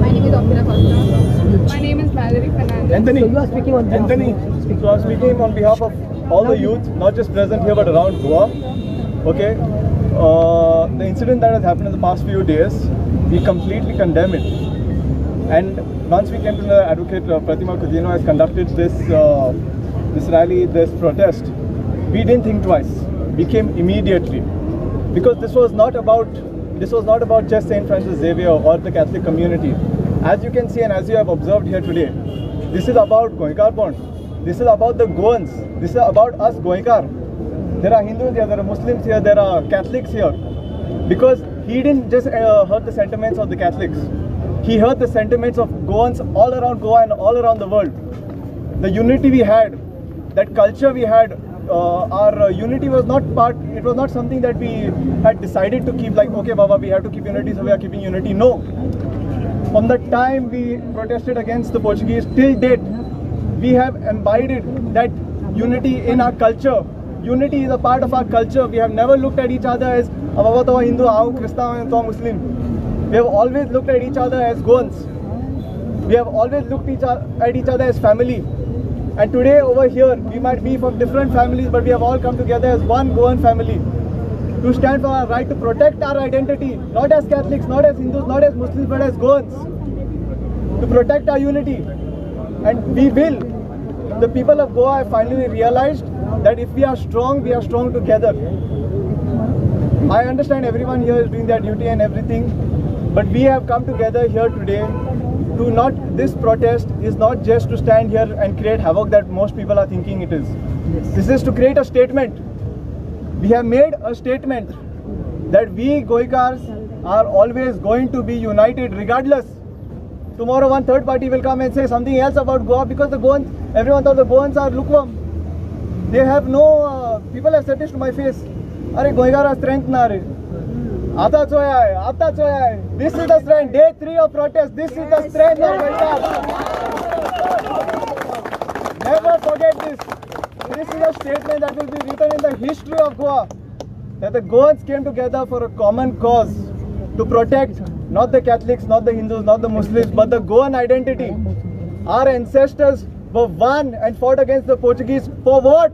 My name is Opera Costa. My name is Valerie Fernandez. Anthony. So you are speaking on behalf. Anthony. So I am speaking on behalf of all the youth, not just present here but around Goa. Okay. The incident that has happened in the past few days, we completely condemn it. And once we came to know Advocate Pratima Coutinho has conducted this this rally, this protest, we didn't think twice. We came immediately, because this was not about just St. Francis Xavier or the Catholic community. As you can see and as you have observed here today, this is about Goenkar Bond. This is about the Goans. This is about us Goenkar. There are Hindus here, there are Muslims here, there are Catholics here. Because he didn't just hurt the sentiments of the Catholics. He hurt the sentiments of Goans all around Goa and all around the world. The unity we had, that culture we had Our unity was not part, it was not something that we had decided to keep, like, okay Baba, we have to keep unity, so we are keeping unity. No. From the time we protested against the Portuguese till date, we have imbibed that unity in our culture. Unity is a part of our culture. We have never looked at each other as Baba to Hindu, I Christian, to Muslim. We have always looked at each other as Goans. We have always looked at each other as family. And today over here, we might be from different families, but we have all come together as one Goan family to stand for our right to protect our identity, not as Catholics, not as Hindus, not as Muslims, but as Goans, to protect our unity. And we will. The people of Goa have finally realized that if we are strong together. I understand everyone here is doing their duty and everything, but we have come together here today to not, this protest is not just to stand here and create havoc that most people are thinking it is. Yes. This is to create a statement. We have made a statement that we Goikars are always going to be united regardless. Tomorrow one third party will come and say something else about Goa, because the Goans, everyone thought the Goans are lukewarm. They have no, people have said this to my face. Arey Goikara strength na re. Aata choya hai, aata choya hai. This is the strength. Day 3 of protest. This is the strength of Goikar. Never forget this. This is a statement that will be written in the history of Goa, that the Goans came together for a common cause to protect not the Catholics, not the Hindus, not the Muslims, but the Goan identity. Our ancestors were one and fought against the Portuguese for what?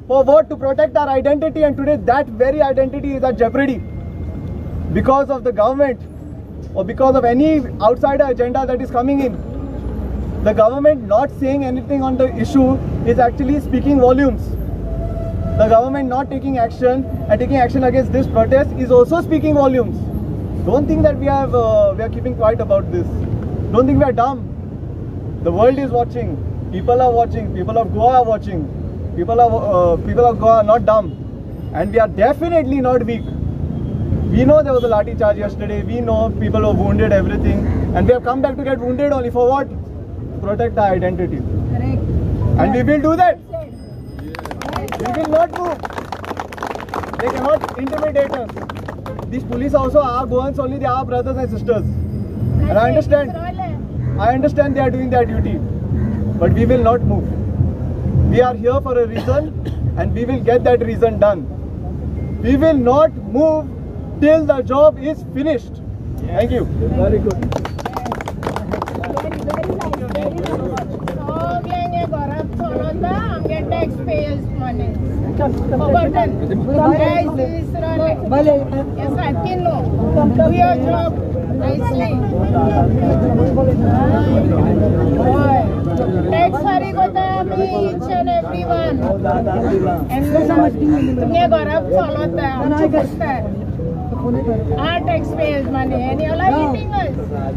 For what? To protect our identity, and today that very identity is at jeopardy because of the government or because of any outsider agenda that is coming in. The government not saying anything on the issue is actually speaking volumes. The government not taking action and taking action against this protest is also speaking volumes. Don't think that we are keeping quiet about this. Don't think we are dumb. The world is watching. People are watching. People of Goa are watching. People of Goa are not dumb, and we are definitely not weak. We know there was a lathi charge yesterday. We know people were wounded, everything, and we have come back to get wounded only for what? To protect our identity. Correct. And we will do that. We will not move. They cannot intimidate us. These police also are Goans only. They are brothers and sisters. And I understand. I understand they are doing their duty, but we will not move. We are here for a reason, and we will get that reason done. We will not move till the job is finished. Yes. Thank you. Very good. Very, very nice. Very nice. Taxpayers money. Yes, I can know. Do your job nicely. Tax फारीक कोता आमी each and every one. And तुमगे घराक चलता आमचे पुसता. Our taxpayers money and you all are eating us.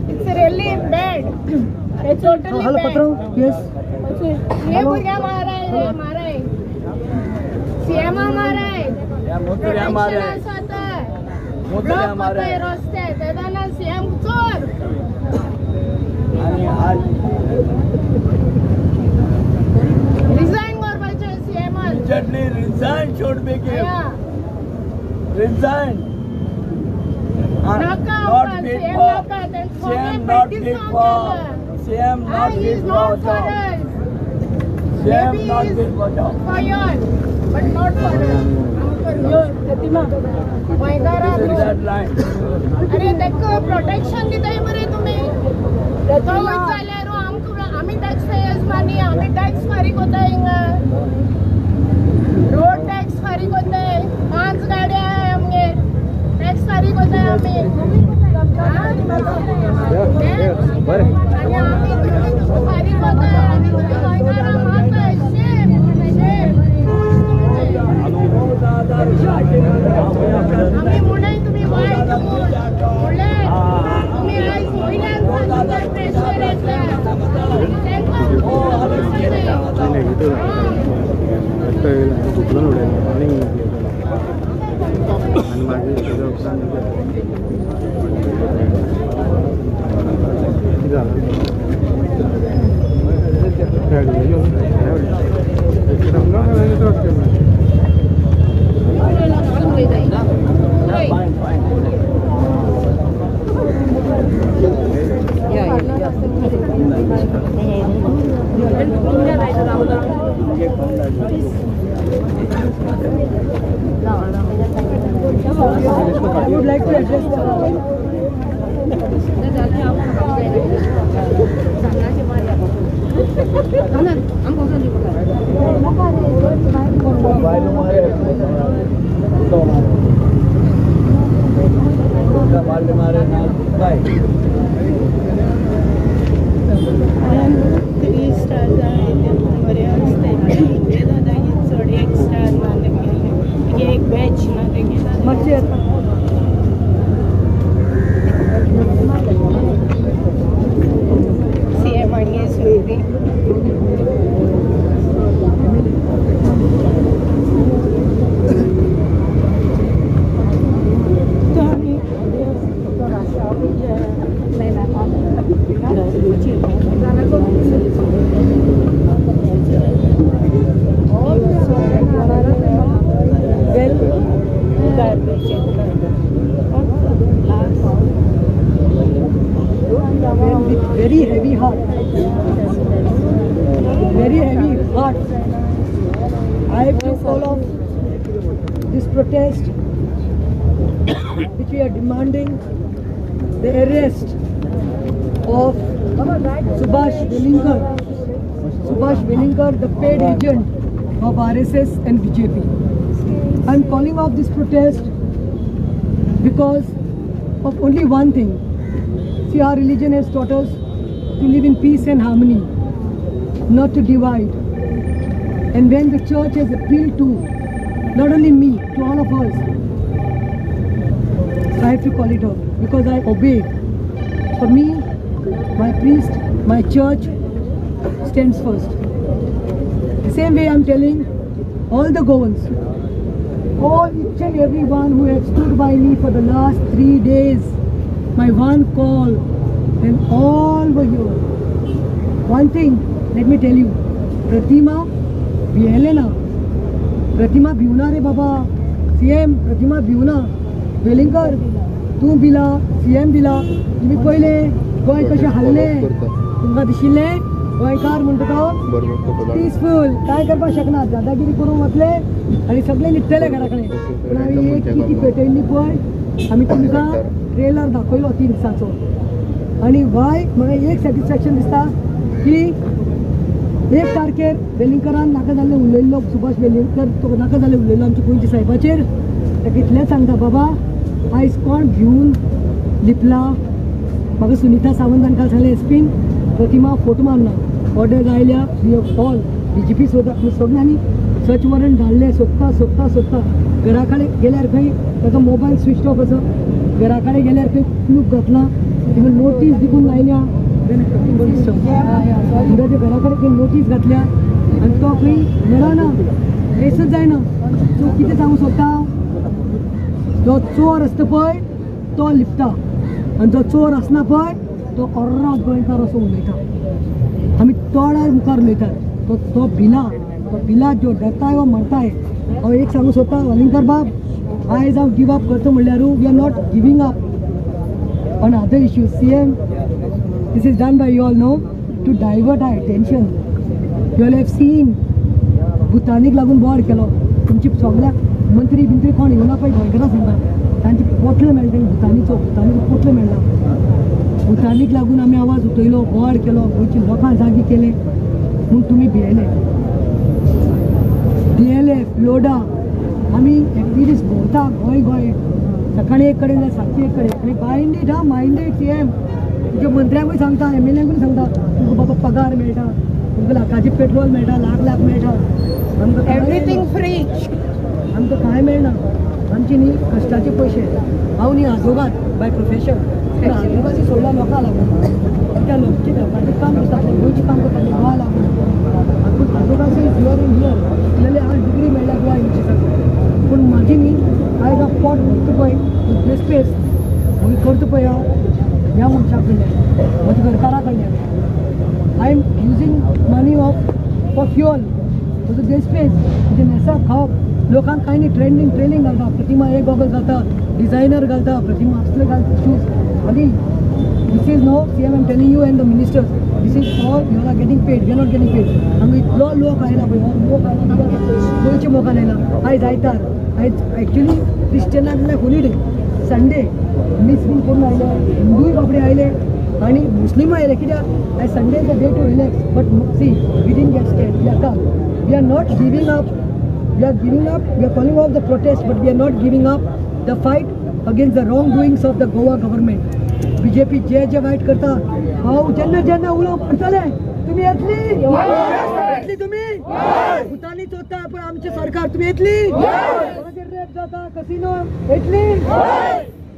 It's really bad. It's totally bad. Yes. हे भुरग्या माराय रे माराय. सीएम माराय. प्रोटेक्शन आसा तर. ब्लॉक कोताय रस्ते तेन्ना सीएम चोर. रिजाइन करपाचें सीएमान. Immediately resign should be given. Resign. नाका Not fit CM for नाका. CM not fit for CM not He fit is not for for job. us. CM Maybe not he is fit for job. for you all, but not for us. Pratima. गोंयकारां This is that line. अरे ताका protection दिताय मरे तुमी. तो वयता जाल्यार आमकां आमी टॅक्स पेयर्स मनी आमी टॅक्स फारीक कोताय हिंगा. रोड टॅक्स फारीक कोताय. 5 गाड्या आहाय आमगेर. टॅक्स फारीक कोताय आमी. आनी आमी तुमी फारीक कोताय आनी तुमी गोंयकारां मारताय. Shame shame. आमी म्हणून तुमी वायट म्हणल्यार तुमी आयज वयल्यान सांगता प्रेशर येता तांकां. उखलून उडयलें आनी आनी मागीर तेज्या उपरांत कितें जालां? I would like to address the Three stars एक बॅच ना तेगे. सीएम आनी सोयरी. With very heavy heart, very heavy heart, I have to call off this protest which we are demanding the arrest of Subhash Velingkar. Subhash Velingkar, the paid agent of RSS and BJP. I am calling off this protest because of only one thing. See, our religion has taught us to live in peace and harmony, not to divide. And when the church has appealed to not only me, to all of us, I have to call it off because I obey. For me, my priest, my church stands first. The same way I'm telling all the Goans, all each and every one who has stood by me for the last 3 days, my one call, and all were here. One thing, let me tell you, Pratima भियेले ना, प्रतिमा भिवना रे बाबा, CM प्रतिमा भिवना, वेलिंगकर तूं बिला, CM बिला, तुमी पयले गोंय कशें हाडलें, तुमकां दिशिल्लें गोंयकार म्हणटा तो पिसफूल, कांय करपाक शकना, दादागिरी करूंक वतले आनी सगळे न्हिदतले घरा कडेन. पूण हांवें एक किती पेटयल्ली पळय, आमी तुमकां ट्रेलर दाखयलो 3 दिसांचो. आनी वाय म्हाका एक सॅटिस्फॅक्शन दिसता की 1 तारखेर वेलिंगकरान नाका जाल्लें उलयल्लो, सुभाष वेलिंगकर तो नाका जाल्लें उलयल्लो आमच्या गोंयच्या साहेबाचेर. ताका इतलेंच सांगता, बाबा आयज कोण घेवन लिपला. म्हाका सुनीता सावंत हांकां सांगलें एसपीन प्रतिमा फोटो मारना, ऑर्डर आयल्या, ऑल डीजीपी सोदा सगळ्यांनी सर्च वॉरंट धाडलें, सोदता सोदता सोदता घरा कडेन गेल्यार खंय ताचो मोबायल स्विच ऑफ आसा, घरा कडेन गेल्यार खंय क्लूप घातला, तिका नोटीस दिकून लायल्या, ताच्या घरा कडेन खंय नोटीस घातल्या आनी तो खंय मेळना, ट्रेसच जायना. सो कितें सांगूंक सोदता, जो चोर आसता पळय तो लिपता आनी जो चोर आसना पळय तो अर्राक गोंयकार असो उलयता. आमी तोंडार मुखार उलयतात. तो भिला, तो भिला जो डरता है वो मरता है. हांव एक सांगूंक सोदता वेलिंगकर बाब, आयज हांव गिव अप करता म्हणल्यार we are not giving up on other issues. CM, this is done by you all know to divert our attention. You all have seen भुतानीक लागून बोवाळ केलो. तुमची सगळ्या मंत्री बिंत्री कोण येवना पळय गोंयकारां सांगता, तांचे पोटले मेळटा भुतानीचो, भुतानीचो पोटले मेळटा. भुतानीक लागून आमी आवाज उठयलो, बोवाळ केलो, गोंयच्या लोकांक जागी केले म्हूण तुमी भियेले. DLF, लोडा, आमी एक्टिविस्ट भोंवता गोंय गोंय, सकाळी एक कडेन जाल्यार सांजची एक कडेन. आनी मायंडेड हा, मायंडेड सीएम तुमच्या मंत्र्यांकूय सांगता, एमएलएंकूय सांगता, तुमकां बाबा पगार मेळटा, तुमकां लाखाचें पेट्रोल मेळटा, लाख लाख मेळटा, आमकां एवरीथींग फ्री, आमकां कांय मेळना. आमचे न्ही कश्टाचे पयशे. हांव न्ही आजोगाद बाय प्रोफेशन, पूण आजोगाची सोडला लोकां लागून, कित्याक लोकचें लोकांचें काम करता, गोंयचें काम करता, गोवा लागून. पूण आजोगाचे is here and here, इतलें हांव डिग्री मेळ्ळ्या गोवा युनिवर्सिटीक. पूण म्हाजी न्ही आयज हांव पोट भरता पळय, बेसपेस मागीर करता पळय हांव ह्या मनशा कडल्यान, म्हज्या घरकारा कडल्यान. I am using money of for fuel. म्हजो देशपेज तुजें न्हेसप खावप लोकांक कांय न्ही ट्रेंडींग ट्रेलिंग घालता प्रतिमा हे गॉगल घालता डिझायनर घालता प्रतिमा असले घालता शूज आनी this is no CM am telling you and the ministers this is all you are getting paid we are not getting paid. हांगा इतलो लोक आयला पळय हो लोक आयला गोंयच्या मोगान आयला आयज आयतार आयज एक्चुली क्रिश्चनाक जाल्यार हॉलिडे संडे मीस बीन करून आयले हिंदूय बाबडे आयले आनी मुस्लिमूय आयले कित्याक आयज Sunday is a day to relax but see we didn't get scared we are calm we are not giving up we are giving up we are calling off the protest but we are not giving up the fight against the wrong doings of the Goa government. BJP जे जे वायट करता हांव जेन्ना जेन्ना उलो मारतले तुमी येतली येतली तुमी भुतानी चोरता पण आमचें सरकार तुमी येतली कोणाचेर रेप जाता कसिनो येतली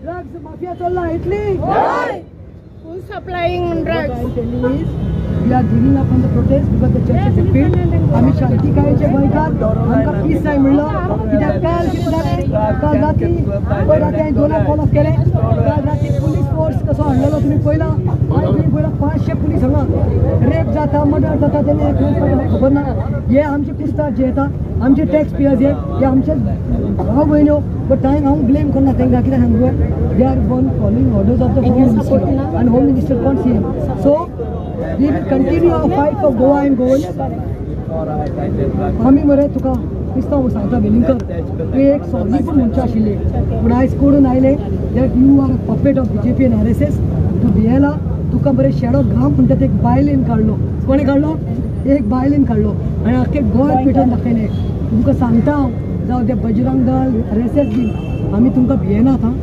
ड्रग्स माफिया चल्ला येतली. Who's supplying drugs? We are giving up on the protest because the church has appealed. आमी शांतिकायेचे गोंयकार आमकां पीस जाय म्हणलो कित्याक काल कितें जालें काल राती पयर राती हांवें दोनाक कॉल ऑफ केलें काल राती पुलीस फोर्स कसो हाडलेलो तुमी पळयला आनी तुमी पळयला 500 पुलीस हांगा रेप जाता मर्डर जाता तेन्ना खबर ना. हे आमचे कुस्तार जे येता आमचे टॅक्स पेयर्स हे आमचे भाव भयण्यो बट तांकां हांव ब्लेम करना तांकां कित्याक सांगू they are gone following orders of the home minister आनी होम मिनिस्टर कोण CM. So we will continue our fight for Goa and Goans. आमी मरे तुका क्रिस्तांव सांगता वेलिंगकर तुवें एक सॉरी पूण म्हणचें आशिल्लें पूण आयज कोडून आयलें that you are a puppet of BJP and RSS. तूं भियेला तुका बरें शेडो घाम म्हणटा ते एक बायलेन काडलो कोणें काडलो एक बायलेन काडलो आनी आख्खें गोंय पेटोवन दाखयलें. तुमकां सांगता हांव जावं ते बजरंग दल RSS बीन आमी तुमकां भियेनात आं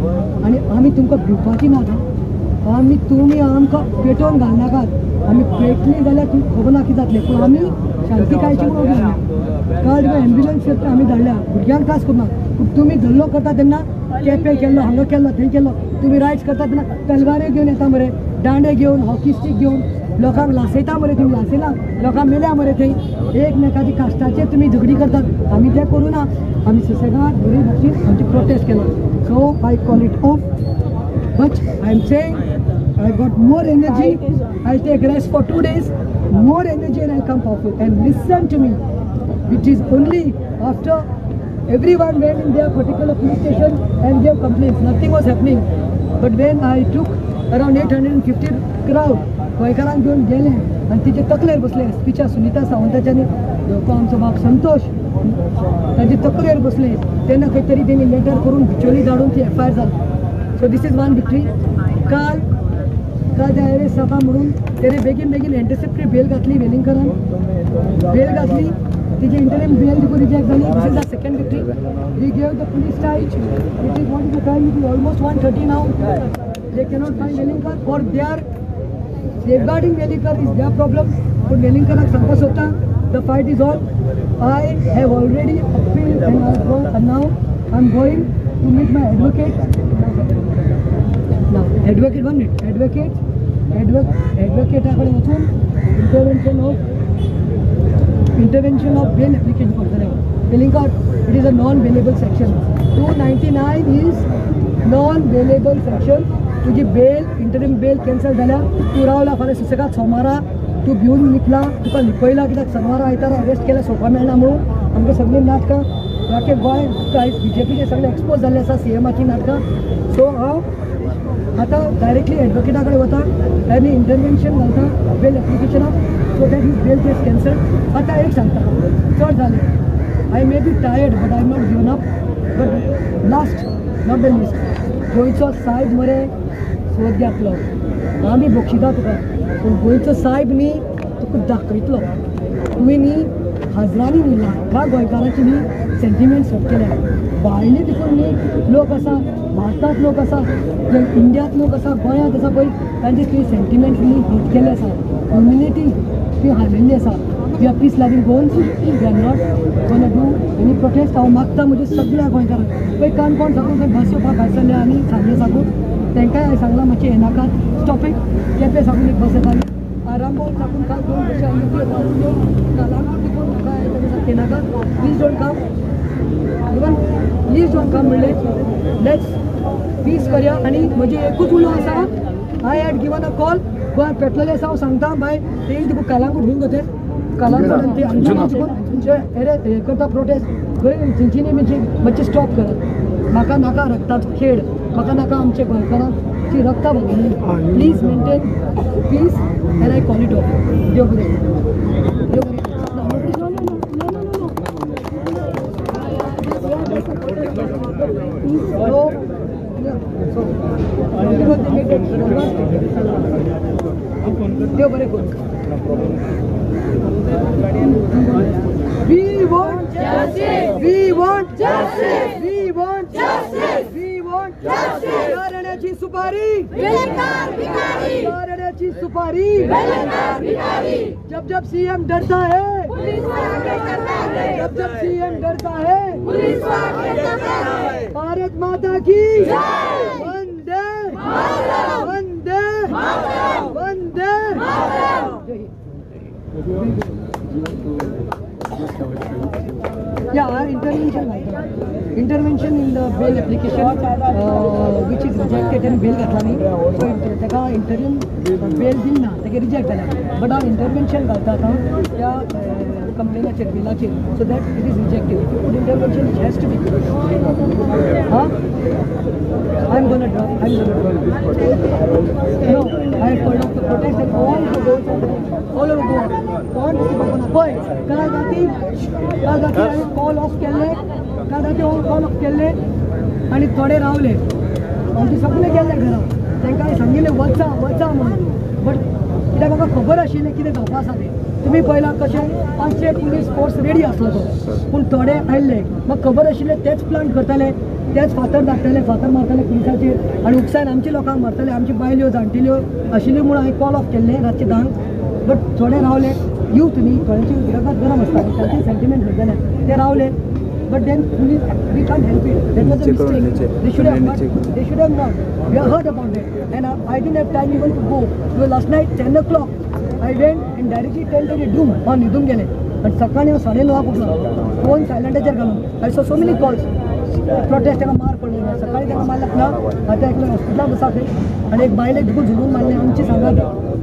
आनी आमी तुमकां भिवपाची नात आं आमी तुमी आमकां पेटोवन घालनाकात आमी पेटली जाल्यार तुमकां खबर ना कितें जातलें पूण आमी शांतिकायेची म्हणून काल तुका एम्ब्युलन्स आमी धाडल्या भुरग्यांक त्रास करना पूण तुमी धल्लो करता तेन्ना केपें केल्लो हांगा केल्लो थंय केल्लो तुमी रायट्स करता तेन्ना तलवाऱ्यो घेवन येता मरे दांडे घेवन हॉकी स्टीक घेवन लोकांक लासयता मरे तुमी लासयला लोकांक मेल्या मरे थंय एकमेकाची काश्टाचेर तुमी झगडी करतात आमी तें करूं ना आमी सुसेगाद बरी भाशेन आमची प्रोटेस्ट केलो. So I call it off but I am saying I got more energy. I'll take rest for 2 days, more energy and I'll come powerful. And listen to me, it is only after everyone went in their particular police station and gave complaints, nothing was happening. But when I took around 850 crowd, गोंयकारांक घेवन गेले आनी तिचे तकलेर बसले एसपीच्या सुनिता सावंताच्या आनी धोको आमचो बाब संतोष ताजे तकलेर बसले तेन्ना खंय तरी तेणी लेटर करून बिचोली धाडून ती FIR जाली. So this is one victory. काल काल ते अरेस्ट जाता म्हणून तेणे बेगीन बेगीन एंटिसिपेटरी बेल घातली वेलिंगकरान बेल घातली तिची इंटरीम बेल तिका रिजेक्ट जाली. This is the second victory. We gave the police charge it is what is the time it is almost 1:30 now. They cannot find Velingkar for they are safeguarding Velingkar is their problem. पूण वेलिंगकराक सांगपाक सोदता the fight is on. I have already appeal and now I am going to meet my advocate. Now advocate 1 minute advocate एडवोकेटा कडेन वचून इंटरवेन्शन of bell application करतले. Velingkar it is a non bailable section 299 is non bailable section. तुजी बेल interim बेल cancel जाल्या तूं रावला फाल्यां सुसेगाद सोमारा तूं भिवन लिपला तुका लिपयला कित्याक सोमारा आयतारा अरेस्ट केल्या सोडपा मेळना म्हणून आमकां सगळीं नाटकां आख्खे गोंय आयज BJPचे सगळे एक्सपोज जाल्ले आसा CMाची नाटकां. सो हांव आतां डायरेक्टली एडवोकेटा कडेन वता आनी इंटरवेन्शन घालता बेल एप्लिकेशनाक so that is bail case cancel. आतां एक सांगता चड जालें I may be tired but I am not given up. But last not the least गोंयचो सायब मरे सोद घेतलो आमी बक्षिता तुका पूण गोंयचो सायब न्ही तुका दाखयतलो तुवें न्ही हजरांनी न्ही लाखा गोंयकारांची न्ही सेंटिमेंट्स हर्ट केल्या. भायले देखून न्ही लोक आसा भारतांत लोक आसा इंडियांत लोक आसा गोंयांत आसा पळय तांचे तुवें सेंटिमेंट्स न्ही हर्ट केल्ले आसा ह्युमिलिटी तुवें हाडलेली आसा. We are peace loving Goans we are not gonna do any protest. हांव मागता म्हज्या सगळ्या गोंयकारांक पळय काणकोण साकून खंय बस येवपाक भायर सरल्या आनी सांजे साकून तांकांय हांवें सांगलां मातशें येनाकात स्टॉप it. Quepem साकून एक बस येताली आरांबोल साकून काल 2 बशी आयल्यो कलांगूट देखून म्हाका येनाकात please don't come even please don't come म्हणलें let's पीस करया. आनी म्हजें एकूच उलो आसा I had given a call गोंयांत पेटलेलें आसा हांव सांगता बाय तें तुका कलांगूट घेवन वते कालांतरान ते आमचे हे करता प्रोटेस्ट खंय तेंच्यांनी म्हणजे मातशें स्टॉप करात. म्हाका नाका रक्ताचो खेळ, म्हाका नाका आमच्या गोंयकारांची रक्ता भोगली. Please maintain peace and I call it off. देव बरें, देव बरें. देव बरें करूं. We want justice. We want justice. We want justice. We want justice. चारण्याची सुपारी बेकार भिखारी, चारण्याची सुपारी बेकार भिखारी. जब जब सीएम डरता है पुलिस वाले डरता है, जब जब सीएम डरता है पुलिस वाले डरता है. भारत माता की जय. वंदे मातरम, वंदे मातरम, वंदे मातरम. जय Hind. Yeah, our intervention in the bail application which is rejected and bail घातला न्ही, सो ताका इंटरीम बेल दिली ना, ताका रिजेक्ट जाला. बट हांव इंटरवेन्शन घालता आतां त्या कंप्लेनाचेर, बिलाचेर, so that it is rejected. If you put intervention it has to be. हां, I am gonna drop, I am gonna drop. No, I have called off the protest and all the goals all over Goa. कोण ना पळय काल राती, काल राती हांवें call of केल्ले, काल राती कॉल ऑफ केल्ले आनी थोडे रावले. आमचे सगळे गेल्ले घरा, तांकां हांवें सांगिल्लें वचा वचा म्हणून. बट कित्याक म्हाका खबर आशिल्लें कितें जावपा आसा तें. तुमी पळयलां कशें 500 पुलीस फोर्स रेडी आसलो तो, पूण थोडे आयिल्ले. म्हाका खबर आशिल्लें तेच प्लान करताले, तेच फातर धाडटाले, फातर मारताले पुलिसाचेर आनी उपसान आमच्या लोकांक मारताले. आमची बायल्यो जाणटेल्यो आशिल्ल्यो म्हणून हांवें कॉल ऑफ केल्लें रातचे 10. बट थोडे रावले, यूथ न्ही, थोड्यांची रगत गरम आसता, तांचे सेंटिमेंट जाले, ते रावले. But then police, we can't help it. That was a mistake. They should have not, they should have not. We have heard about it and I didn't have time even to go. So last night 10 o'clock I went and directly 10:30 doom हांव न्हिदूंक गेलें. आनी सकाळीं हांव 9:30 उठलो, phone सायलंटाचेर घालून. I saw so many calls, protest ताका मार पडलो, सकाळीं ताका मारला ना, आतां एकलो हॉस्पिटलान आसा खंय आनी एक बायलेक देखून झुलून मारलें. आमची सांगात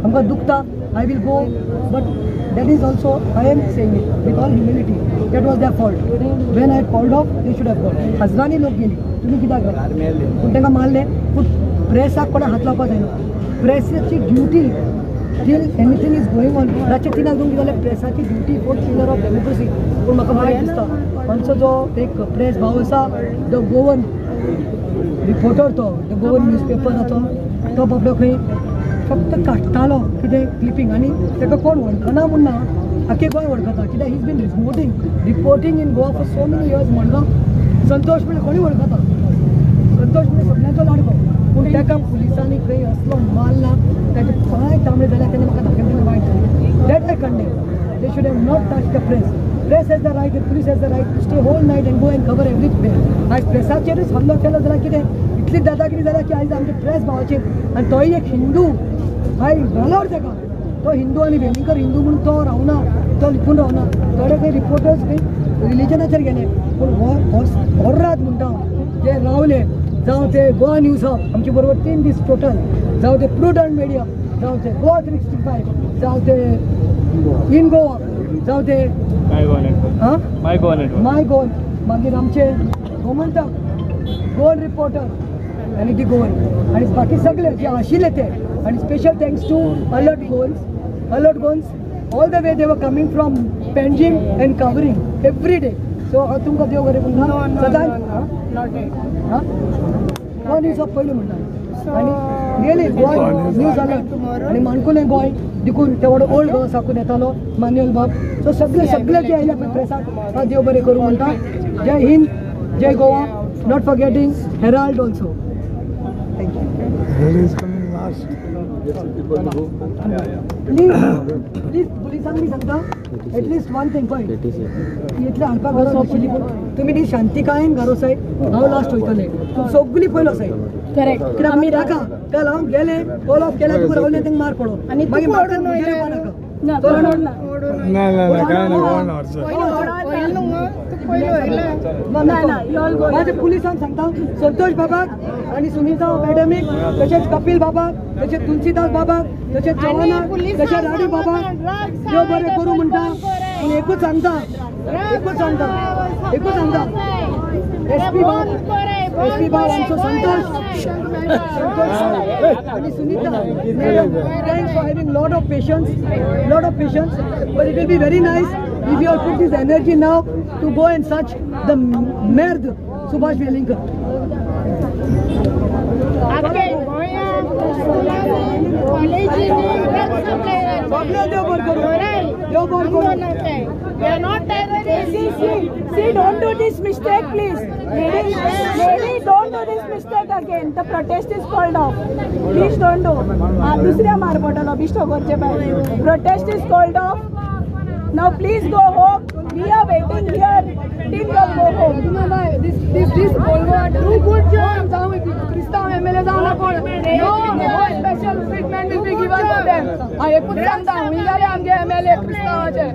आमकां दुखता. I will go, but that is also I am saying it with all humility, that was their fault. When I called off they should have gone. हजरांनी लोक गेली, तुमी कित्याक गेले? पूण तांकां मारले. पूण प्रेसाक कोणा हात लावपाक जायना. प्रेसाची duty till anything is going on, रातचे 3 दोन कितें जाल्यार प्रेसाची duty fourth pillar of democracy. पूण म्हाका वायट दिसता आमचो जो एक प्रेस भाव आसा, the Goan reporter, तो the Goan न्यूजपेपराचो, तो बाबडो खंय फक्त काडटालो कितें क्लिपींग आनी ताका कोण वळखना म्हूण ना, आख्खे गोंय वळखता. कित्याक he is been reporting in Goa for so many years. Madgaon Santosh म्हणल्यार कोणूय वळखता, संतोष म्हणल्यार सगळ्यांचो लाडको. पूण ताका पुलिसांनी खंय असलो मारला, ताचे पांय तांबडे जाल्यार तेणें म्हाका दाखयलें वायट जालें. That I condemn. They should have not touch the press. Press has the right and police has the right to stay whole night and go and cover everywhere. आयज प्रेसाचेरूच हल्लो केलो जाल्यार कितें इतली दादागिरी जाल्या की आयज आमच्या प्रेस भावाचेर, आनी तोय एक हिंदू, आयज घालोर ताका, तो हिंदू आनी वेलिंगकर हिंदू म्हणून तो रावना, तो लिपून रावना. थोडे खंय रिपोर्टर्स खंय रिलिजनाचेर गेले, पूण हो होर्रात म्हणटा जे रावले, जावं ते गोवा न्यूज हब आमचे बरोबर 3 दीस टोटल, जावं ते प्रुडंट मिडिया, जावं ते गोवा 365, जावं ते इन गोवा, जावं ते माय गोवा, मागीर आमचे गोमंतक, गोवन रिपोर्टर आनी दी गोवन आनी बाकी सगळे जे आशिल्ले ते. आनी special thanks to alert Goans. Alert Goans all the way they were coming from Panjim and covering every day. So हांव तुमकां देव बरें म्हणटा सदांच. हां, गोवा न्यूज हब पयलीं म्हणटा आनी रियली गोवा न्यूज अलर्ट आनी माणकुलें गोंय देखून ते व्हड ओल्ड गोवा साकून येतालो मान्युएल बाब. सो सगळे सगळे जे आयले पळय प्रेसाक, हांव देव बरें करूं म्हणटा. जय हिंद, जय Goa. Not forgetting Herald also. Thank you. Please please पुलिसांक बी सांगता एटलिस्ट वन थिंग पळय, इतलें हाडपाक गरज नाशिल्ली. तुमी ती शांतिकायेन घालो सायब, हांव लास्ट वयतलें, तुमी सगळीं पयलो सायब. करेक्ट. कित्याक आमी नाका काल हांव गेले कॉल ऑफ केल्या, तुका रावले तांकां मार पडो मागीर म्हाका म्हजेर येवपा नाका. ना चल ना ना ना ना काय ना कोण व्हरचो. पयलीं न्हू पयलो. माझे पुलिसांक सांगता संतोष बाबाक आनी सुनीता मॅडमीक, तशेंच कपिल बाबाक, तशेंच तुलसीदास बाबाक, तशेंच चव्हाणाक, तशेंच राडी बाबाक देव बरें करूं म्हणटा. पूण एकूच सांगता, एकूच सांगता, एकूच सांगता, एसपी बाब, एसपी बाब आमचो संतोष, संतोष आनी Sunita madam, thanks for having lot of patience, lot of patience. But it will be very nice if you all put this energy now to go and search the merd Subhash Velingkar. See, don't do this mistake, please. Lady, lady, don't do this mistake again. The protest is called off. Please don't do. दुसऱ्या मार पडलो बिश्टो करचे भायर. Protest is called off. Now please go home. We are waiting here till you go home. This Volvo do good job. जावं क्रिस्तांव MLA जावं ना कोण. No, no special treatment will be given to them. हांव एकूच सांगता, हुंय आमगे MLA क्रिस्तांवाचे.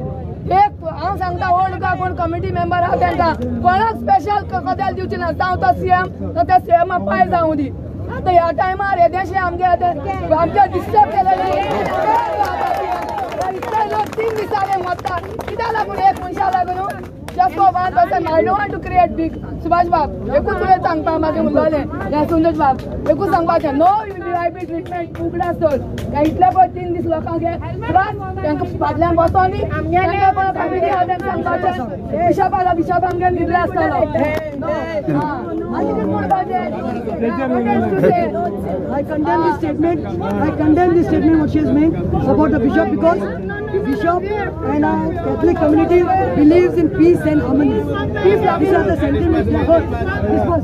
एक हांव सांगता ओल्ड का कोण कमिटी मेंबर आहा तेंकां कोणाक स्पेशल गजाल दिवची ना. जावं तो सीएम, तो त्या सीएमा पांय जावं दी. आतां ह्या टायमार येदेशे आमगे आमचे डिस्टर्ब केलेले इतले लोक 3 दिसांनी मरता कित्याक लागून? एक मनशा लागून. Just for one person. I don't want to create big. Subhash बाब एकूच तुवें सांगपा म्हाजें उलोवलें हें संतोष बाब एकूच सांगपाचें, नो VIP treatment उगडास दवर. इतले पळय 3 दीस लोकांक त्रास, तांकां फाटल्यान बसोन न्ही, तांकां कोण कमिटी आहा तांकां सांगपाचें. बिशप आसा, बिशप आमगे न्हिदले आसतलो. आनी कितें म्हणपाचें? I condemn this statement. I condemn this statement what she has made about the bishop, because bishop and our Catholic community believes in peace and harmony. These are the sentiments. This was.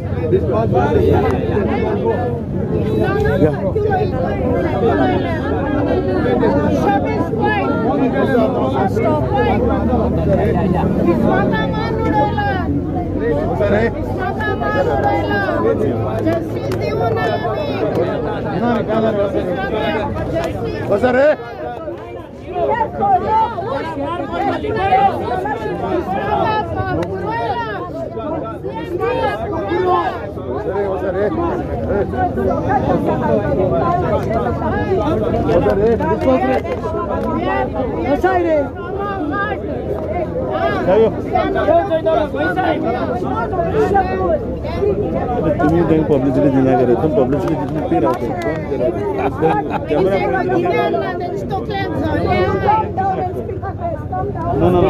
तुम्ही त्यांनी publicity दिना करे, तुम publicity जितनी P राहते. No no no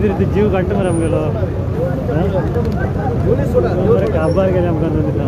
कितें रे जीव काडटा मरे आमगेलो बरें काबार गेले आमकां दिता.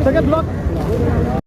Second block.